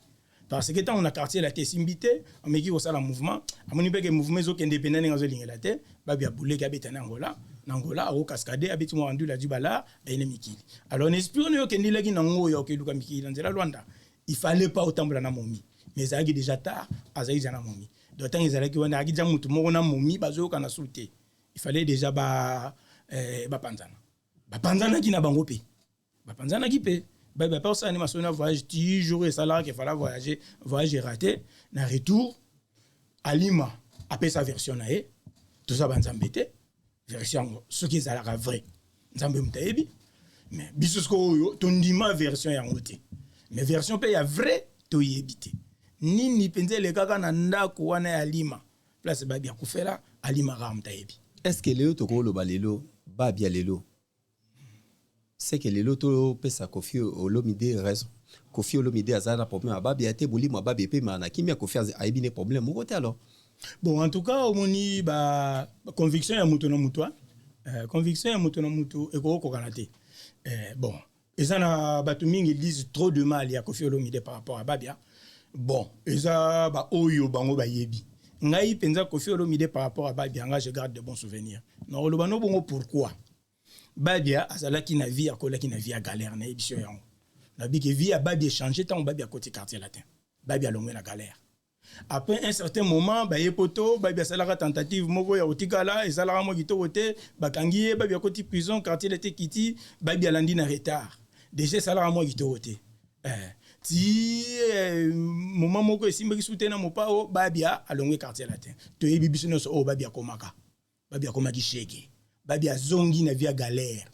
parce que ntango na quartier la te esimbi te, ameki kosala mouvement, amoni mpe ke mouvement ezokende pena ndenge azolingela te. Babia buleki, abeta na Angola. Na Angola akokaskade, abeti mwa andule, azwi bala ayene mikili. Alors na esprit oyo okendelaki nango oyo okeluka mikili na nzela Lwanda, il fallait pas otambola na momi, mais ezalaki déjà tard, azalaki déjà na momi. Donc ntango ezalaki wana, azalaki déjà motu moko na momi, bazoyokana su te. Il fallait déjà ba bapanzana. Bapanzanaki na bango mpe bapanzanaki mpe. Bape osala nde masolo na voyage ti jour esalaka ke fallait voyager, voyage raté. Na retour, Alima apesa version na ye. Toza banzambe te. Version yango soki ezalaka vrai, Nzambe moto ayebi. Mais biso sikoyo oyo tondima version yango te, mais version mpe ya vrai toyebi te. Nini mpenza elekaka na ndako wana ya Alima, place Babia akufela, Alima kaka moto ayebi. Est ce que lelo tokoloba lelo Babia lelo, c'est que lelo topesa Kofi Olomide raison? Kofi Olomide aza na problème ya Babia te. Molimo ya Babia epemaka na kimia. Kofi ayebi ne problème moko te alors. Bon, en tout cas omoni ba conviction ya moto na moto, conviction ya moto na moto ekokokana te. Bon, eza na bato mingi disent trop de mal ya Kofi Olomide par rapport à Babia. Bon, eza baoyo bango bayebi. Ngai mpenza, Kofi Olomide par rapport à Babia, nga je garde de bons souvenirs. Nakoloba no bongo pourquoi. Babia azalaki na vie, akolaki na vie ya galère. Nayebi so yango, nayebi ke vie ya Babia echanger ntango Babia akoti quartier latin. Babia alongwe na galère. Après un certain moment, baye poto. Babi asalaka tentative moko ya kotikala, esalaka mwa kitoko te, bakangi ye. Babi akoti prison, quartier latin kiti. Babi alandi na retard, déjà esalaka mwa kitoko te. Ti moment moko esimbaki su te na Mopao, Babia alongwe quartier latin. Toyebi biso nyonso oyo Babi akomaka. Babi akomaki shege, Babi azongi na vie ya galère.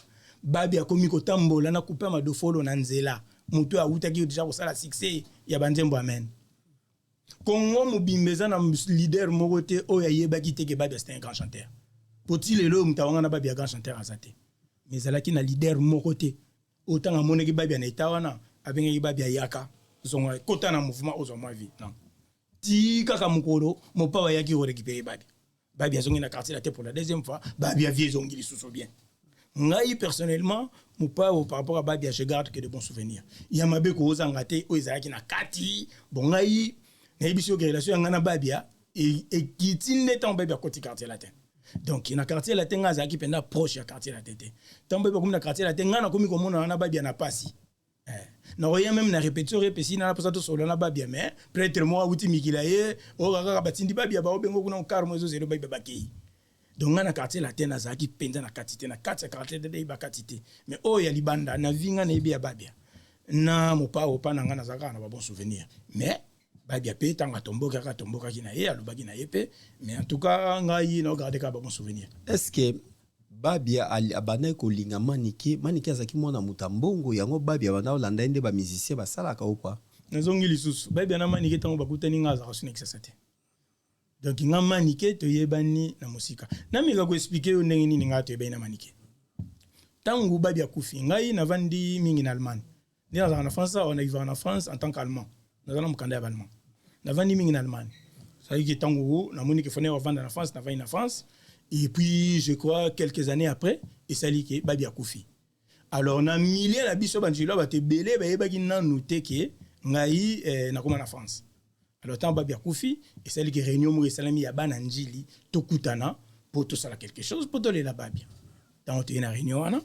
Babi akomi kotambola na coupe ya madofolo na nzela. Moto oyo awutaki déjà kosala succès ya banzembo amen. Congo mobimba eza na leader moko te oyo ayebaki te ke Babia c'était un grand chanteur. Po ti lelo oyo, moto awanga na Babia grand chanteur aza te. Mais ezalaki na leader moko te oyo ntango amonaki Babia na eta wana, abengaki Babia: "Yaka, zonga, kota na mouvement, ozwa mwa vie." Non, ti kaka mokolo Mopao ayaki korécupérer Babia, Babia azongi na quartier latin pour la deuxième fois. Babia vie ezongi lisusu bien. Ngai personnellement, Mopao par rapport à Babia, je garde que de bons souvenirs. Ya mabe kozanga te oyo ezalaki na kati. Bon, ngai nayebi soki relation ya ngai na Babia ekiti nde ntango Babia akoti quartier latin. Donc na quartier latin, ngai azalaki mpenza proche ya quartier latin te. Ntango Babia akomi na quartier latin, ngai nakomi komona na Babia na pasi. Nakoya même na répétition, repesi na mposa tosolola na Babia, mais prêtre moko awuti mikila ye oyo kaka batindi Babia, baobengo kuna car mo ezozela Babia, bakei. Donc ngai na quartier latin nazalaki mpenza na kati te, na kati ya quartier te, nayeba kati te. Mais oyo ya libanda na vi, ngai nayebi ya Babia na Mopao pa na ngai, nazalaka kaka na babon souvenir. Mais Babia mpe ntango atomboki, kaka atombokaki na ye, alobaki na ye mpe. Mais en tout cas ngai naogarde kaka babon souvenir. Est ce que Babia abandaki kolinga Manike? Manike azalaki mwana moto ya mbongo, yango Babia abanda kolanda ye nde bamusicien basalaka o kwa? Nazongi lisusu. Babia na Manike, ntango bakutani, nga azalaka su na Kisasa te. Donc nga Manike toyebani na mosika. Nameka koexpliquer yo ndenge nini ngai toyebani na Manike. Ntango Babi akufi, ngai navandi mingi na Allemagne. Nde nazalaka na France awa, navivaka na France en tant qu'Allemand, naza na mokanda ya baallemand. Navandi mingi na Allemagne. Ezalaki ntango namoni ke fone bavanda na France, navandi na France. Et puis je crois quelques années après, esali ke Babi akufi. Alors na milieu na biso banzilo, bato ebele bayebaki nanu te ke ngai nakóma na France. Alors ntango Babi akufi, esali ke réunion moko esalami ya bana Njili, tokutana mpo tosala quelque chose mpo tolela Babia. Ntango toye na réunion wana,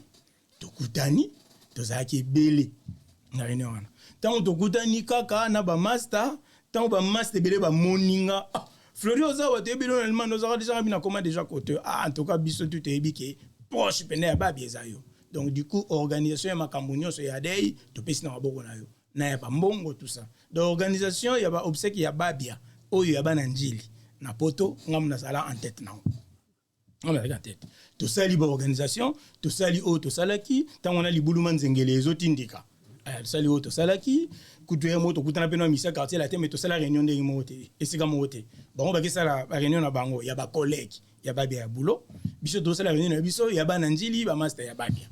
tokutani, tozalaki ebele na réunion wana. Ntango tokutani kaka na bamaster, ntango bamaster ebele bamoni nga: "Ah, Flori, oza wa? Toyebi na Allemagne, ozalaka déjà." Nga nakoma déjà kote. Ah, en tout cas, biso tu toyebi ke proche pene ya Babia eza yo. Donc du coup, organisation ya makambo nyonso ya deuil, topesi na maboko na yo, na ya bambongo, tout ça. Donc organisation ya baobsèques ya Babia oyo ya bana Njili na Poto, ngambo nazala en tête nango, nga nazalaki en tête. Tosali baorganisation, tosali oyo tosalaki. Ntango wana libuluma nzengele ezotindika. Tosali oyo tosalaki. Kutu ye moko tokutana mpe na misa Quartier Latin, mais tosala réunion ndenge moko te, esika moko te. Bango bakesala baréunion na bango ya bacollègue ya Babia ya boulot, biso tosala réunion na biso ya bana Njili, bamaster ya Babia.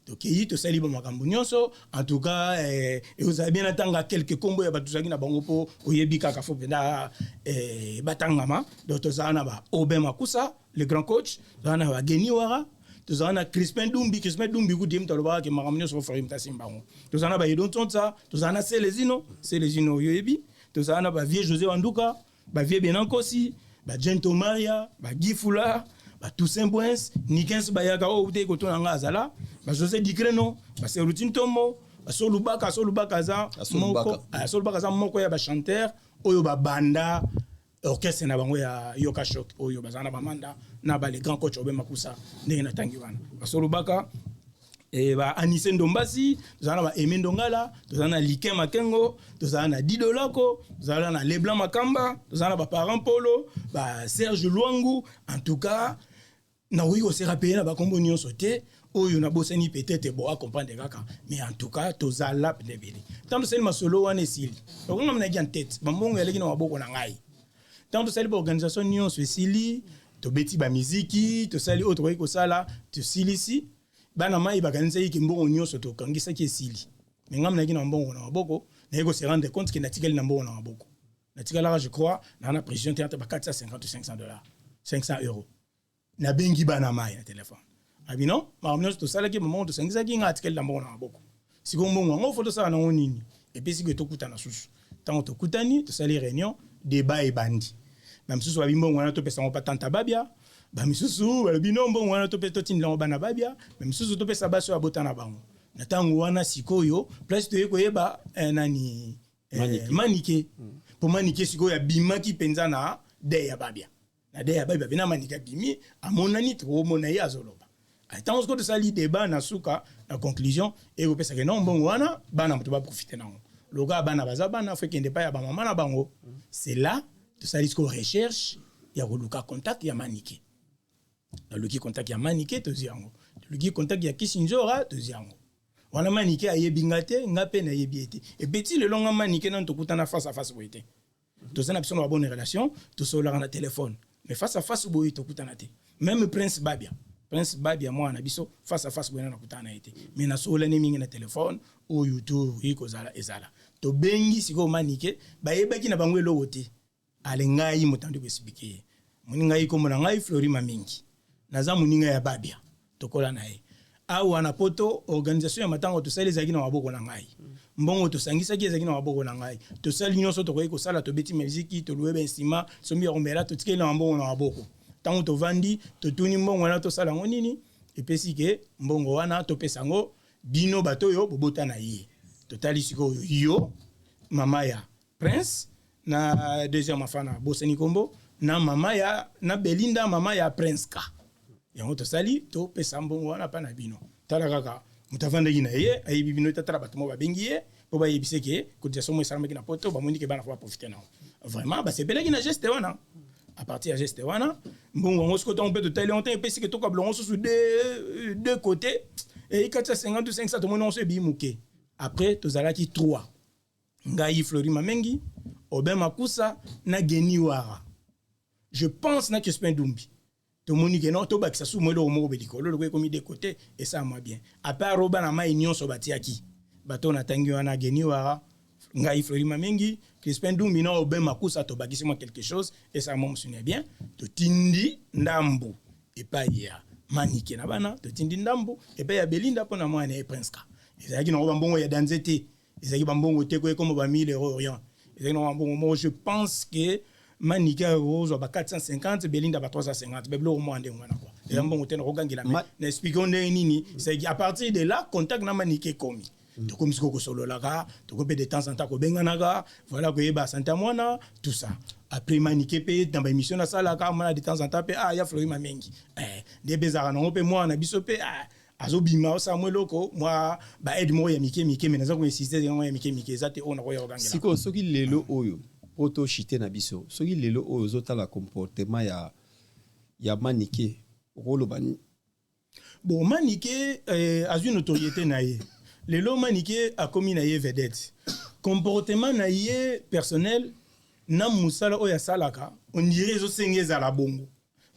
Tokei, tosali bamakambo nyonso. En tout cas, ekozala bien natanga quelque kombo ya bato tozalaki na bango, mpo oyebi kaka, fo mpenza batangama. Donc tozala na ba Aubin Makusa, le grand coach, tozala na bageni Wara, tozala na Crispin Dumbi. Crispin Dumbi kutu, ye moto alobaka ke makambo nyonso ofari moto asimba bango. Tozala na baedo Ntonsa, tozala na Selezino, Selezino oyo oyebi, tozala na bavieux José Wanduka, bavieux Benankosi, bagento Maria, bagifula, batoussaint Boins, Nikens Bayaka oyo te kotona nga azala, bajosé Dicreno, baseruti Ntombo, basolubaka. Asolubaka aza moko, Asolubaka aza moko ya bachanteur oyo babanda orchestre na bango ya Yoka Choc, oyo bazala na bamanda na ba le grand coach Obe Makusa, ndenge natangi wana basolubaka. Ba Anise Ndombasi, tozala na ba Aime Ndongala, tozala na Likin Makengo, tozala na Didolako, tozala na Leblanc Makamba, tozala na baparent Polo, ba Serge Lwangu. En tout cas, nakoki kose rappeler na bakombo nyonso te, oyo nabosani peut-être bo acomprendre kaka. Mais en tout cas, tozala pene ebele. Ntango tosali masolo wana esili, okanga nayaki en tête, bambongo eleki na maboko na ngai. Ntango tosali baorganisation nyonso esili, tobeti bamiziki, tosali oyo tokoki kosala, tosilisi, bana mai bakanisaki ke mbongo nyonso tokangisaki esili. Me ngai nayaki na mbongo na maboko, naye kose rendre compte ke natikali na mbongo na maboko. Natikalaka, je crois, naa na précision te, entre ba 450 ou 500 dollars, 500 euros. Nabengi bana mai na telefone, abi non, makambo nyonso tosalaki, mbongo tosangisaki, ngai atikali na mbongo na maboko. Sikoyo mbongo yango fo tosala nango nini? Epuis sikoyo tokutana susu. Ntango tokutani, tosali réunion, débat ebandi. Bamisusu babi mbongo wana topesa yango pa tanta Babia, bamisusu balobi no, mbongo wana totindela yango bana Babia, bamisusu topesa basi oyo abota na bango. Na ntango wana sikoyo, place toye koyeba nani, Manike. Mpo Manike sikoyo abimaki mpenza na deuil ya Babia. Na deuil ya Babia mpe na Manike abimi, amonani, tokomona ye azoloba. Ntango sikoyo tosali débat, na suka na conclusion ekopesaka no, mbongo wana bana moto baprofite nango. Lokola bana baza bana, fo ekende epai ya bamama na bango. C'est là tosali sikoyo recherche ya koluka contact ya Manike. Naluki contact ya Manike, tozwi yango. Toluki contact ya Kisinjora, tozwi yango. Wana Manike ayebi nga te, nga mpe nayebi ye te. Ebeti lelo nga Manike nano tokutana face à face boye te. Toza na biso na babonne relation, tosololaka na telefone, mais face à face boye tokutana te. Même Prince Babia, Prince Babia mwana na biso, face à face boye nano nakutana na ye te, mais nasololani mingi na telefone. Oyo tokoki kozala ezala tobengi sikoyo Manike, bayebaki na bango eloko te. Ale ngai moto andi koexpliquer ye: moni ngai, kombo na ngai Florima Mingi, naza moninga ya Babia, tokola na ye awa na Poto. Organisation ya matango tosali ezalaki na maboko na ngai, mbongo tosangisaki ezalaki na maboko na ngai. Tosali nyonso tokoki kosala, tobeti miziki, toluwe bainstrument, sombi ya komela, totikeli na mbongo na maboko. Ntango tovandi, totuni mbongo wana tosala yango nini? Epesi ke mbongo wana topesa yango bino bato oyo bobota na ye. Totali sikoyo yo, mama ya Prince, na deuxième enfant na bosani kombo, na mama ya na Belinda, mama ya Prince ka. Yango tosali, topesa mbongo wana mpa na bino. Tala kaka moto avandaki na ye, ayebi bino. Tatala bato moko babengi ye mpo bayebise ke cotisation mo esalamaki na Poto, bamoni ke bana fo baprofite nango. Vraiment basepelaki na geste wana. À partir ya geste wana, mbongo yango sikoyo, ntango mpe totali yango, ntango epesi ke tokabela yango susu deux côté, ekati ya 50 ou 500, tomoni yango so ebii moke. Après tozalaki 3: ngai Flori Mamengi, Aubin Makusa na Geni Wara, je pense, na Crispin Dumbi. Tomoni ke no, tobakisa su mo eloko moko be likolo, loko ekomi de côté, esala mwa bien. Apart oyo, bana mai nyonso batiaki bato natangi wana, Geni Wara, ngai Flori Mamengi, Crispin Dumbi na Aubin Makusa, tobakisi mwa quelque chose, esala mwa mosuni ya bien. Totindi ndambu epai ya Manike na bana, totindi ndambu epai ya Belinda mpo na mwana ye Prince ka. Ezalaki nango bambongo ya danze te, ezalaki bambongo te koyekoma ba 1000 euros, rien. Ezalaki nango bambongo moko, je pense que Manike akozwa ba 450, Belinda ba 350, babiloko mwa ndenge wana kua. Eza mbongo te, nakogangela, mais na expliquer ndenge nini. C'est à partir de là contact na Manike ekomi. Tokomi sikoyo kosololaka, tokomi mpe de temps en temps kobenganaka, voilà, koyeba santé ya mwana, tout ça. Après, Manike mpe na baémission nasalaka, mwana de temps en temps mpe, ah, ya Flori Mamengi, nde mpe ezalaka nango mpe mwana biso mpe, ah, azobima, osala mwa eloko, mwa baaide moko ya mike mike, mais naza koinsiste, yango ya mike mike eza te oyo nakoya kokangela. Sikoyo, soki lelo oyo, po toshite na biso, soki lelo oyo ozotala comportement ya Manike, okoloba nini? Bon, Manike azwi notoriété na ye. Lelo Manike akomi na ye vedette. Comportement na ye personnel na mosala oyo asalaka, on dirait ezosenga ezala bongo.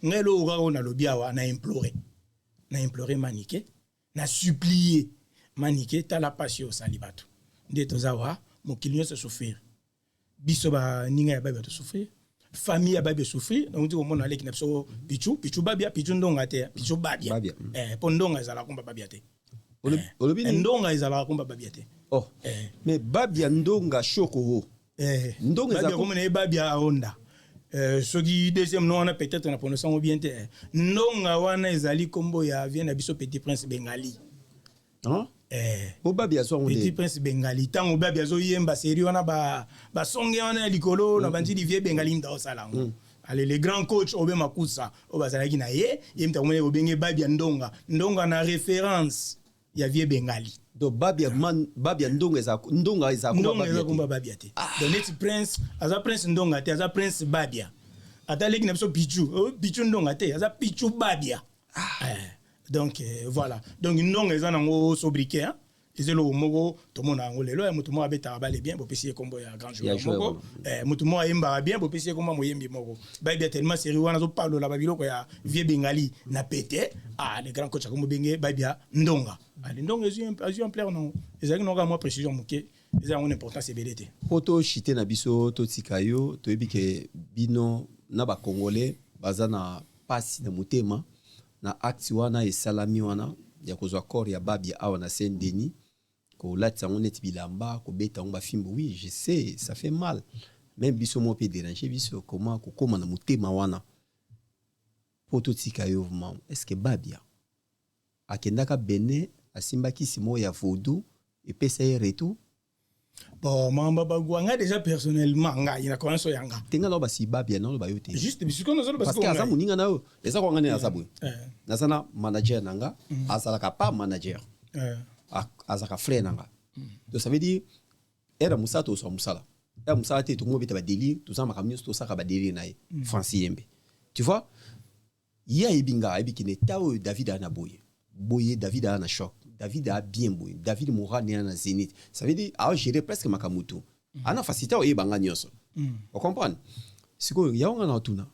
Ngai eloko kaka oyo nalobi awa, na implore Manike, na supplie Manike: tala mpasi oyo osali bato. Nde toza wa mokili nyonso souffrir, biso baninga ya Babia tosouffrir, famille ya Babia esouffrir. Donc ti komona aleki na biso Pichu, Pichu Babia, Pichu Ndonga te, Pichu Babia. Babia. Mpo Ndonga ezalaka komba Babia te. Olobi nini? Ndonga ezalaka komba Babia te. Oh. Mais Babia Ndonga Shokoro. Ndonga Babia komona ye Babia Aonda. Soki deuxième nom wana, peut-être na prononce yango bien te. Ndonga wana ezali kombo ya vieux na biso Petit Prince Bengali. Hein? Eh. Po Babia azwa ngo Petit nde. Prince Bengali, ntango Babia azoyemba série wana, basonge wana ya likolo na banzili, vieux Bengali mutu aosala yango. Ale, le grand coach Obe Makusa oyo bazalaki na ye, ye mutu akomoni obenge Babia Ndonga, Ndonga na référence ya vieux Bengali. Donc Babia man, Babia Ndonga eza, Ndonga eza komba Ndonga Babia eza te. komba Babia te. Donc neti Prince aza Prince Ndonga te, aza Prince Babia. Ata leki na biso Pichu, oh, Pichu Ndonga te, aza Pichu Babia. Donc voilà, donc Ndonga eza nango sobriquet, hein? Eza eloko moko tomona yango lelo ya motu moko abetaka bale bien, bopesi ye kombo ya grand Ya joueur joueur moko. wana. Motu moko ayembaka bien, bopesi ye kombo ya moyembi moko. Babia tellement série wana azopalola babiloko ya vieux Bengali na pete, ah, le grand coach akombo benge Babia Ndonga. Ale, Ndonga azwi ampleur nango, ezalaki nango kaka mwa précision moke, eza yango na importance ebele te. Po toshite na biso, totika yo, toyebi ke bino na bacongolais baza na pasi na motema na acte wana esalami wana ya kozwa corps ya Babia awa na Saint Denis, kolatisa yango neti bilamba, kobeta yango bafimbo. Oui, je sais, ça fait mal, même biso moko mpe déranger biso, comment kokóma na motema wana. Po totika yo vraiment, est ce que Babia akendaka Benin, asimbaki kisi moko ya vaudou, epesa ye retour? Bon, makambo bagwa, ngai déjà personnellement, ngai na croyance oyo ya nga. Te, nga na basi Babia naloba yo te. Juste sikoyo nazoloba. Parce que aza moninga na yo, eza kwanga nde naza boye. Naza na manager na nga, azalaka pa manager, azalaka frère na nga. Donc ça veut dire ere mosala, tozwa mosala ere mosala te, tokomobeta badélire, toza makambo nyonso, tosaka badélire na ye. Francis Yembe, tu vois, ye ayebi nga, ayebi kende ta oyo David aya na boye boye, David aya na choc, David aya bien boye, David moral ne aya na zénith. Ça veut dire aogérer presque makambo tu, ana facilité oyeba nga nyonso, ocomprendre. Sikoyo yango nga na otuna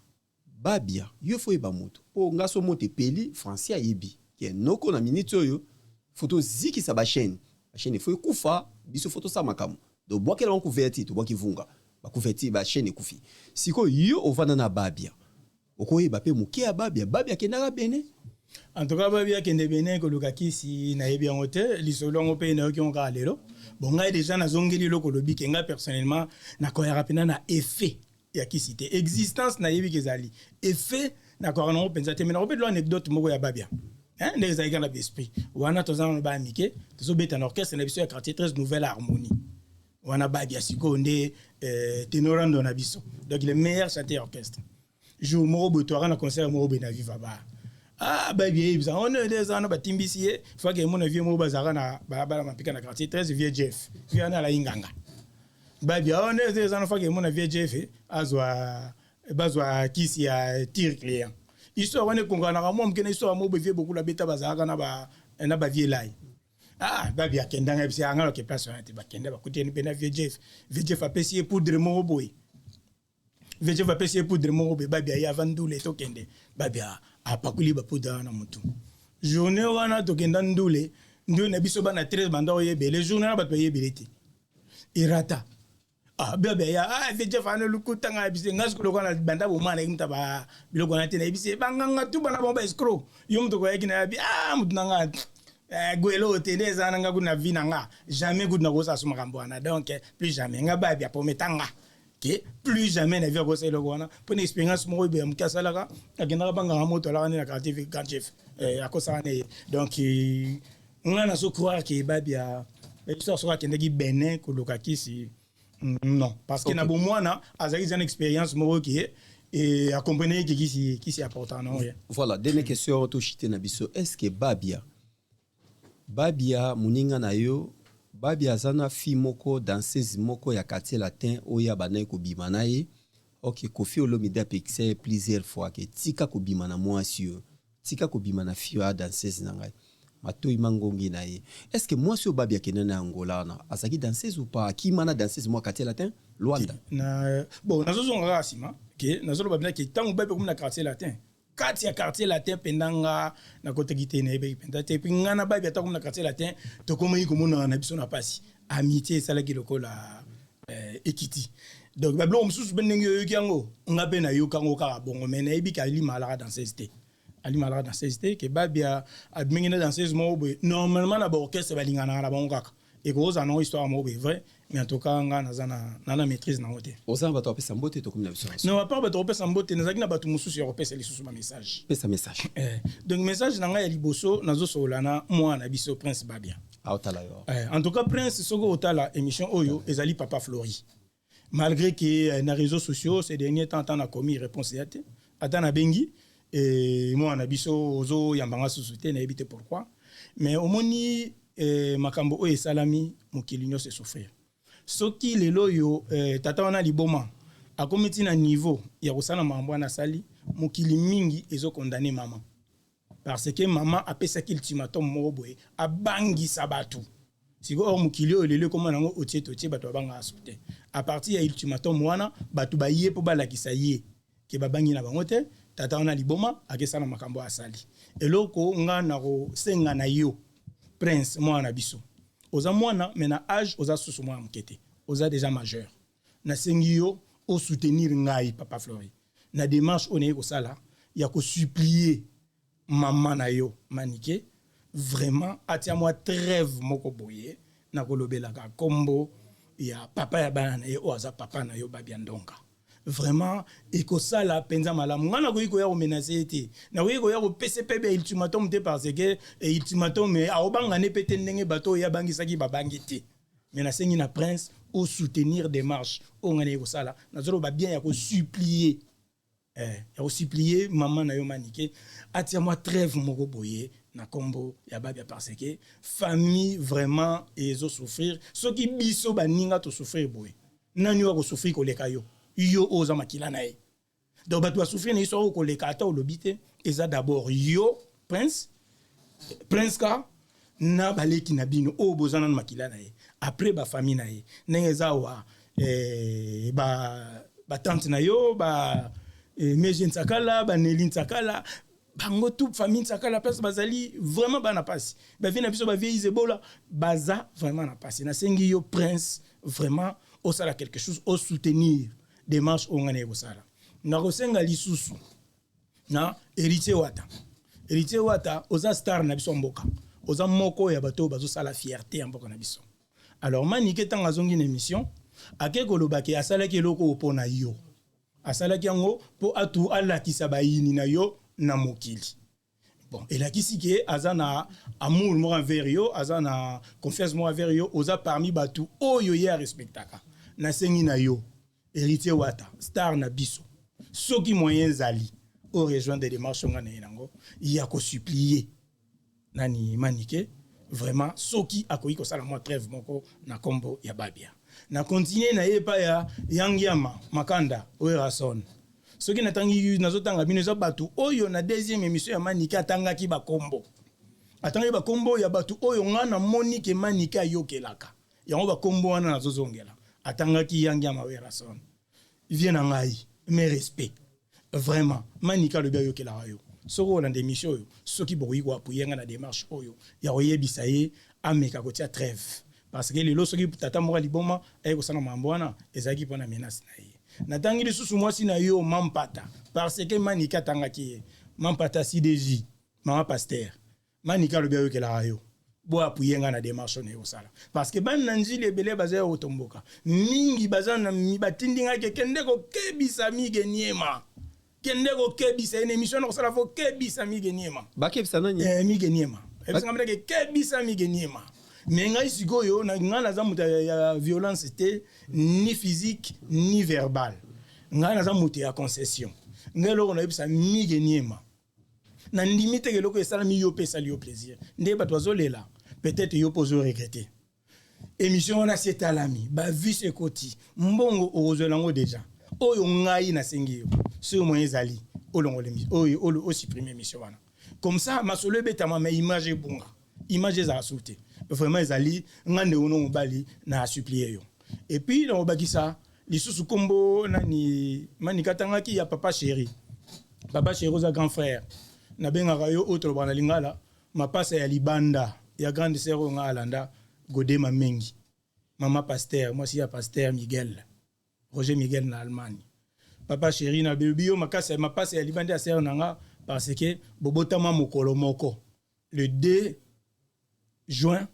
Babia, yo fo oyeba moto, mpo nga so moto epeli, Francis ayebi ke noko na minute oyo fo tozikisa bachaîne, bachaîne fo ekufa, biso fo tosala makambo. Donc bwakela bango couverture, tobwaki vunga bacouverture, bachaîne ekufi. Sikoyo yo ovanda na Babia, okoyeba mpe moke ya Babia. Babia akendaka Bene? En tout cas, Babia akende Benin koluka kisi, nayebi yango te. Lisolo yango mpe nayoki yango kaka lelo. Bon, ngai déjà nazongeli eloko olobi ke ngai personnellement nakoyaka mpena na effet ya kisi te. Existence nayebi ke ezali, effet nakoyaka nango mpenza te. Mais nakopetela anecdote moko ya Babia, hein, ndenge ezalaki kaka na baesprit wana. Toza nano baya mike, tozobeta na orchestre na biso ya quartier 13, Nouvelle Harmonie wana. Babia sikoyo nde tenorando na biso, donc le meilleur chanteur orchestre. Jour moko boye toyaka na concert moko boye na Viva Bar. Ah, Babia yebisa ono nde eza wana, batimbisi ye faki emona vieux moko bazalaka na balabala mapika na quartier 13, vieux Jeff. Vieux wana alayi nganga. Babia ono nde eza wana, faki emona vieux Jeff azwa, bazwa kisi ya tire client. Histoire wana ekonganaka mwa moke na histoire moko boye, vieux Bokula beta bazalaka na bavieux lai. Ah, Babia akendanga, yebisi anga loke place wana te. Bakenda, bakutani mpe na vieux Jeff. Vieux Jeff apesi ye poudre moko boye. Vieux Jeff apesi ye poudre moko boye. Babia ye avant ndule tokende, Babia apakuli bapoudre wana motu. Journée wana tokenda ndule, ndule na biso bana 13 banda oyebele. Journée wana bato bayebele te, erata. Ah, Babia ya, ah, vieux Jeff ana lukuta. Nga yebisi nga sikoyo lokola na banda bomana yeki muta ba biloko wana te. Nayebisi ye banganga tu bana bango ba escroc. Yo moto koyaki na yabi, ah, motu na nga, gwelo te nde eza na nga kuna. Vie na nga, jamais kutu nakosala so makambo wana. Donc plus jamais nga Babia prometanga. Ke plus jamais na vie akosala eloko wana, mpo na expérience moko ya moke asalaka, akendaka bangaka moto alaka nde na quartier grand chef, akosaka na ye. Donc nga nazo croire ke Babia, histoire soki akendaki Benin koluka kisi, non, parce que na bomwana azalaki eza na expérience moko ke et accompagné ke kisi kisi apporta nango ye. Voilà, dernière question toshite na biso. Est ce que Babia, Babia moninga na yo, Babia aza na fille moko, danseuse moko ya Quartier Latin oyo abandaki kobima na ye? Ok, Kofi Olomide apekisa ye plusieurs fois ke tika kobima na mwasi oyo, tika kobima na fille oyo ya danseuse na ngai, matoi mangongi na ye. Est ce que mwasi oyo Babia akende na Angola wana azalaki danseuse ou pas? Akima na danseuse moko ya Quartier Latin Lwanda. Na bon, nazozonga kaka nsima ke nazoloba mpenza ke ntango Babia komi na Quartier Latin, kati ya Quartier Latin mpenza, nga nakotaki te, nayebaki mpenza te. Puis nga na Babia, ata komi na Quartier Latin, tokomaki komonana na biso na pasi, amitié esalaki lokola ekiti. Donc babiloko mosusu mpe ndenge oyoki yango, nga mpe nayoka yango kaka bongo, mais nayebi ke Alima alaka danseuse te, Alima alaka danseuse te, ke Babia abimengi na danseuse moko boye. Normalement na baorchestre balinganaka na bango kaka, ekozala nango histoire moko boye vrai, mais en tout cas nga naza na maîtrise nango te. Oza na bato bapesa mbote? Tokomi na biso. Non, à part bato kopesa mbote, nazalaki na bato mosusu ya kopesa lisusu bamessage. Pesa message. Donc message na ngai ya liboso, nazosolola na mwana na biso Prince Babia. Aotala yo. En tout cas Prince, soki otala émission oyo, ezali papa Flori. Malgré que na réseaux sociaux ces derniers temps, ata nakomi, réponse ya te, ata nabengi mwana na biso, ozoyambanga susu te, nayebi te pourquoi. Mais omoni makambo oyo esalami, mokili nyonso esouffrir. Soki lelo oyo tata wana liboma akomi ntina niveau ya kosala makambo wana asali, mokili mingi ezokondane mama, parce que mama apesaki ultimatum moko boye, abangisa bato. Sikoyo or mokili oyo lelo ekóma nango otie totie, bato babangaka su te. À partir ya ultimatum wana, bato baye mpo balakisa ye ke babangi na bango te. Tata wana liboma akesala makambo asali. Eloko nga na kosenga na yo Prince, mwana na biso, oza mwana mais na age oza susu mwana moke te, oza déjà majeur. Nasengi yo osoutenir ngai papa Flori na démarche oyo naye kosala ya kosupplier mama na yo Manike, vraiment atia mwa trêve moko boye na kolobelaka nkombo ya papa ya bana na ye oyo aza papa na yo Babia Ndonga. Vraiment ekosala mpenza malamu. Ngai nakoki koya komenacer ye te, nakoki koya kopesa mpe ba ultimatum te, parce que ultimatum aobangane mpe te ndenge bato oyo abangisaki babangi te. Mais nasengi na Prince osoutenir démarche oyo ngai naye kosala. Nazoloba bien ya kosupplier, ya kosupplier mama na yo Manike atia mwa trêve moko boye na nkombo ya Babia, parce que famille vraiment ezosouffrir. Soki biso baninga tosouffrir boye, nani oyo akosouffrir koleka yo, yo oyo oza makila na ye? Donc bato basouffrir na ye soki koleka, ata olobi te, eza d'abord yo Prince, Prince ka na baleki na bino oyo boza nano makila na ye, après bafamille na ye ndenge eza awa, batante na yo ba Meje Ntsakala, baneli Ntsakala, bango tout famille Ntsakala, place bazali vraiment bana pasi, bavie na biso, bavie Isebola, baza vraiment na pasi. Nasengi yo Prince, vraiment osala quelque chose, osoutenir démarche oyo ngai naye kosala. Nakosenga lisusu na Héritier Wata. Héritier Wata, oza star na biso mboka, oza moko ya bato oyo bazosala fierté ya mboka na biso. Alors Manike, ntango azongi na émission, ake koloba ke asalaki eloko oyo mpo na yo, asalaki yango mpo atu alakisa bayini na yo na mokili. Bon, elakisi ke aza na amour moko envers yo, aza na confiance moko envers yo, oza parmi bato oyo ye arespectaka. Nasengi na yo Héritier Wata, star na biso, soki moyen ezali, orejoindre démarche nga na ye nango ya kosupplier nani, Manike, vraiment soki akoki kosala mwa trêve moko na nkombo ya Babia. Na continue na ye epai ya Yangiama Makanda oyo Rason. Soki natangi, nazotanga bino, eza bato oyo na deuxième émission ya Manike atangaki bakombo, atangaki bakombo ya bato oyo nga namoni ke Manike ayokelaka yango. Bakombo wana nazozongela, atangaki Yangiama Werason, vie na ngai, mes respect vraiment. Manike alobi ayokelaka yo. Soki olanda émission oyo, soki bokoki koappuyer nga na démarche oyo ya koyebisa ye ameka kotia trêve, parce que lelo soki tata moko liboma aye kosala makambo wana, ezalaki mpona menace na ye. Natangi lisusu mwasi na yo Mampata, parce que Manike atangaki ye, Mampata CDJ, mama pasteur. Manike alobi ayokelaka yo. Bo appuyer nga na démarche oyo kosala, parce que bana na Njili ebele baza ya kotomboka mingi, baza na batindi ngai ke kende kokebisa Mige Niema, kende kokebisa ye na émission na kosala, fo kebisa Mige Niema. Bakebisa nani? Mige Niema ebisanga mpe ke kebisa Mige Niema. Mais ngai sikoyo ngai naza moto ya violence te, ni physique ni verbal. Ngai naza moto ya concession. Ngai eloko nayebisa Mige Niema, nandimi teke eloko esalami yo mpe esali yo plaisir nde bato bazolela. Peut-être yo mpo ozoregretter émission wana si etalami, bavues ekoti, mbongo okozwela yango déjà. Oyo ngai nasengi yo, soki moyen ezali, olongola oyo, osupprime émission wana, comme ça masolo ebetama, mais image ebunga, image ezala su te. Vraiment ezali nga ndeko no mobali na supplie yo. Et puis na kobakisa lisusu nkombo nani Manika atangaki ya Papa Chéri. Papa Chéri, oza grand frère, nabengaka yo oyo tolobaka na lingala mapasa ya libanda ya grande sœur oyo nga alanda Godema Mengi, mama pasteur, mwasi ya pasteur Miguel, Roger Miguel na Allemagne. Papa Chéri, nabebi yo makasi mapasa ya libanda ya sœur na nga, parce que bobotama mokolo moko, le 2 juin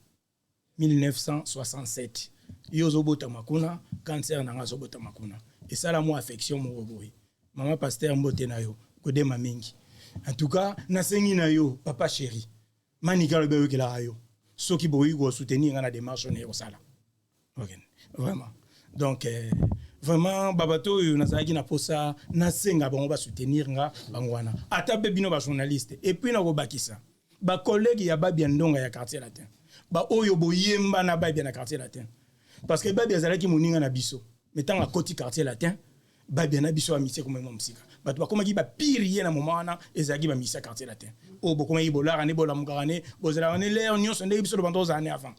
1967. Yo ozobotama kuna, grande sœur na nga azobotama kuna. Esala mwa affection moko boye. Mama pasteur, mbote na yo Godema Mingi. En tout cas nasengi na yo, Papa Chéri, Manika alobi ayokelaka yo, soki bokoki kosoutenir nga na démarche oyo kosala. Ok, vraiment. Donc vraiment babato oyo nazalaki na posa nasenga bango basoutenir nga, bango wana, ata mpe bino bajournaliste. Et puis nakobakisa bacollègue ya Babia Ndonga ya Quartier Latin, baoyo boyemba na Babia na Quartier Latin, parce que Babia azalaki moninga na biso, mais ntango akoti Quartier Latin, Babia na biso amitié komema mosika. Bato bakomaki bapire ye na moment wana ezalaki bamisi ya Quartier Latin oyo bokomaki bolaka ne, bolamukaka ne, bozalaka ne lere nyonso ndenge biso lobanda ozala ne avant.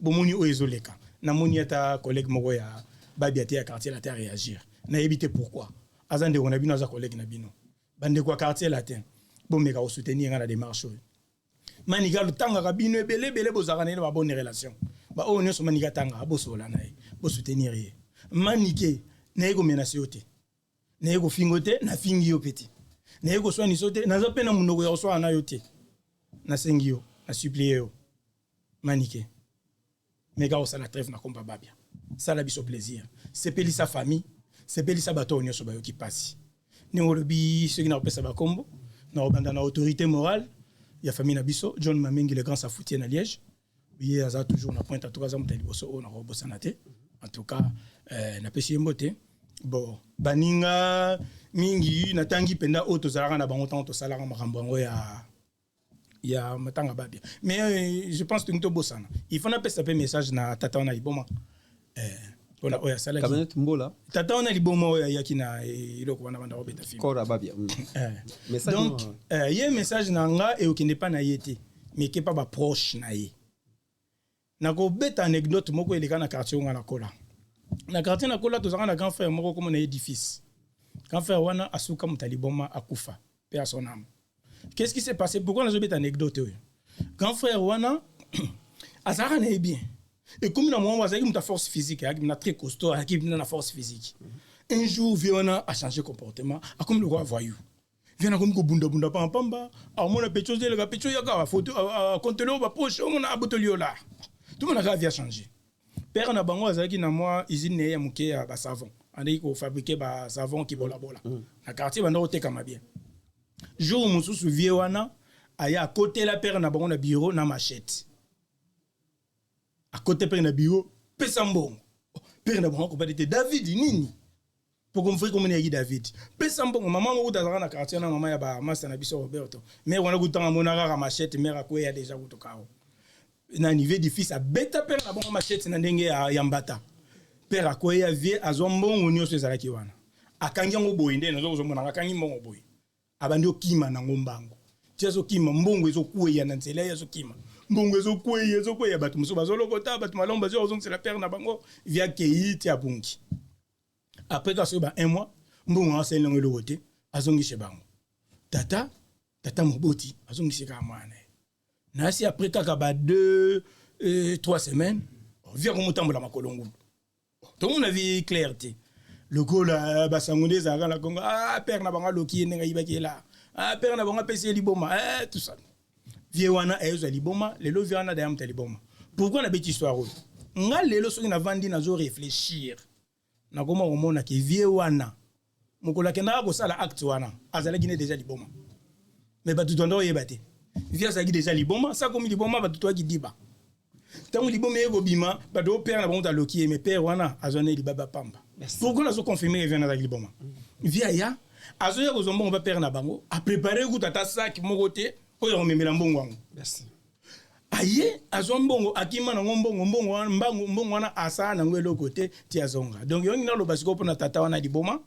Bomoni oyo ezoleka, namoni ata collègue moko ya Babia te ya Quartier Latin réagir, nayebi te pourquoi. Aza ndeko na bino, aza collègue na bino. Bandeko ya Quartier Latin, bomeka kosoutenir nga na démarche oyo. Manika lotangaka bino ebele ebele, bozalaka na ye na babonne relation. Baoyo nyonso Manika atangaka, bosola na ye, bosoutenir ye. Manike, naye komenacer yo te, naye kofingo te, nafingi yo mpe te, naye koswanisa yo te, naza mpe na monoko ya koswana na yo te. Nasengi yo, nasupplie yo, Manike, meka kosala trêve na komba Babia. Sala biso plaisir, sepelisa famille, sepelisa bato oyo nyonso bayoki mpasi. Ndenge olobi, soki nakopesa bakombo, nakobanda na autorité morale ya famille na biso, John Mamengi, le grand safoutier na Liège. Ye aza toujours na pointe. En tout cas aza moto ya liboso oyo nakobosana te. En tout cas napesi ye mbote. Bon, baninga mingi natangi mpenza oyo tozalaka na bango ntango tosalaka makambo yango ya matanga Babia. Mais je pense tongi tobosana, il faut napesa mpe message na tata wana liboma mpona oyo asalaki. Mbola. Tata wana liboma oyo ayaki na eloko wana, banda kobeta film. Kora Babia. Donc ye message na nga ekokende mpa na ye te, mais eke mpa baproche na ye. Nakobeta anecdote moko eleka na quartier oyo nga nakola. Na quartier nakola, tozalaka na grand frère moko, komona ye Difis. Grand frère wana asuka moto aliboma, akufa mpe à son âme. Qu'est-ce qui s'est passé? Pourquoi nazobeta anecdote oyo? Grand frère wana azalaka na ye bien. Ekomi na mwa azalaki moto ya force physique, ayaki na très costaud, ayaki na force physique. Un jour vieux wana achanger comportement, akomi lokola voyou. Vieux nakomi kobundabunda pambapamba, amona pecho ozeleka, pecho yaka akontele oyo bapoche, omona abotoli yo la, tomona kaka vieux achanger. Père na bango azalaki na mwa usine na ye ya moke ya basavon, andeki kofabriquer basavon kibolabola na quartier, banda kotekama bien. Jour mosusu vieux wana aya akotela père na bango na bureau na machette. Akote père na bureau, pesa mbongo. Père na bango akobali te, David nini pokomfri komoni yaki David, pesa mbongo. Mama moko kuta azalaka na quartier na mama ya bamasta na biso Roberto, mare wana kutanga mona kaka machette, mare akweya déjà kutuka awo. Na niveau du fils abeta père na bango machette na ndenge ya mbata, père akweya. Vieux azwa mbongo nyonso ezalaki wana, akangi yango boye nde nazo kozomona, akangi mbongo boye, abandi okima nango mbango ti azokima, mbongo ezokweya na nzela. Ye azokima, mbongo ezokweya, ezokweya, bato mosusu bazolokota, bato malamu bazwi kozongisela père na bango. Vieux akei ti abungi. Après kaka soki ba un mois, mbongo asali nango eloko te, azongisi bango. Tata, tata moboti azongisi kaka mwana ye nasi. Après kaka ba 2, 3 semaines, vieux akomotambola makolo ngulu, tomona vieux clair te lokola basango nde ezalaka na Kongo. Ah, père na bango aloki ye ndenge ayibaki ye la. Ah, père na bango apesi ye liboma, eh, tout ça. Vieux wana ayezwa liboma lelo, vieux wana daya moto ya liboma. Pourquoi nabeti histoire oyo? Nga lelo soki navandi, nazo réfléchir, nakoma komona ke vieux wana, mokolo akendaka kosala acte wana, azalaki ne déjà liboma, mais bato tonda oyeba te. Vieux azalaki déjà liboma. Sa komi liboma, bato toyaki diba. Ntango liboma eye kobima, bato o père na bango taloki ye, mais père wana azwa ne libaba pamba. Pourquoi nazo confirmer ke vieux wana azalaki liboma? Vieux aya, azoya kozwa mbongo ba père na bango, aprépare kuta ata saki moko te oyo akomemela mbongo yango. Aye, azwa mbongo, akima nango mbongo. Mbongo wana, mbongo wana asala nango eloko te ti azonga. Donc yongi naloba sikoyo mpona tata wana liboma,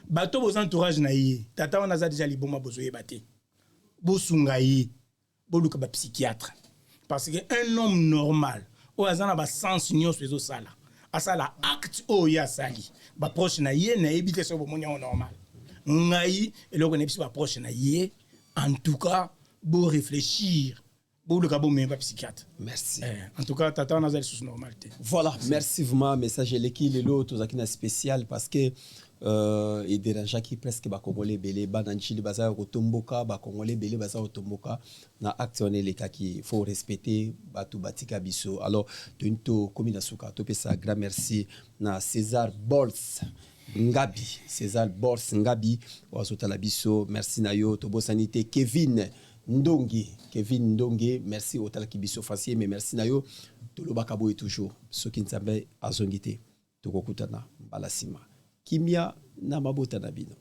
bato boza entourage na ye, tata wana aza déjà liboma, bozoyeba te, bosunga ye, boluka bapsychiatre, parce que un homme normal oyo aza na basens nyonso ezosala, asala acte oyo ye asali, baproche na ye nayebi te soki bomoni yango normal. Ngai eloko nayebi, baproche na ye, en tout cas boréfléchir, boluka bomema bapsychiatre. Merci. En tout cas tata wana aza lisusu normal te. Voilà, merci vraiment. Message eleki. Lelo tozalaki na spécial parce que edérangeaki presque Bakongolais ebele. Bana Njili baza ya kotomboka, Bakongolais ebele baza kotomboka na acte wana elekaki. Faut respecter bato batika biso. Alors toyini, tokomi na suka. Topesa grand merci na César Bols Ngabi, César Bols Ngabi oyo azotala biso, merci na yo. Tobosani te Kevin Ndongi, Kevin Ndongi, merci otalaki biso. Facier, mais merci na yo. Tolobaka boye toujours: soki Nzambe azongi te, tokokutana mbala nsima. Kimia na mabota na bino.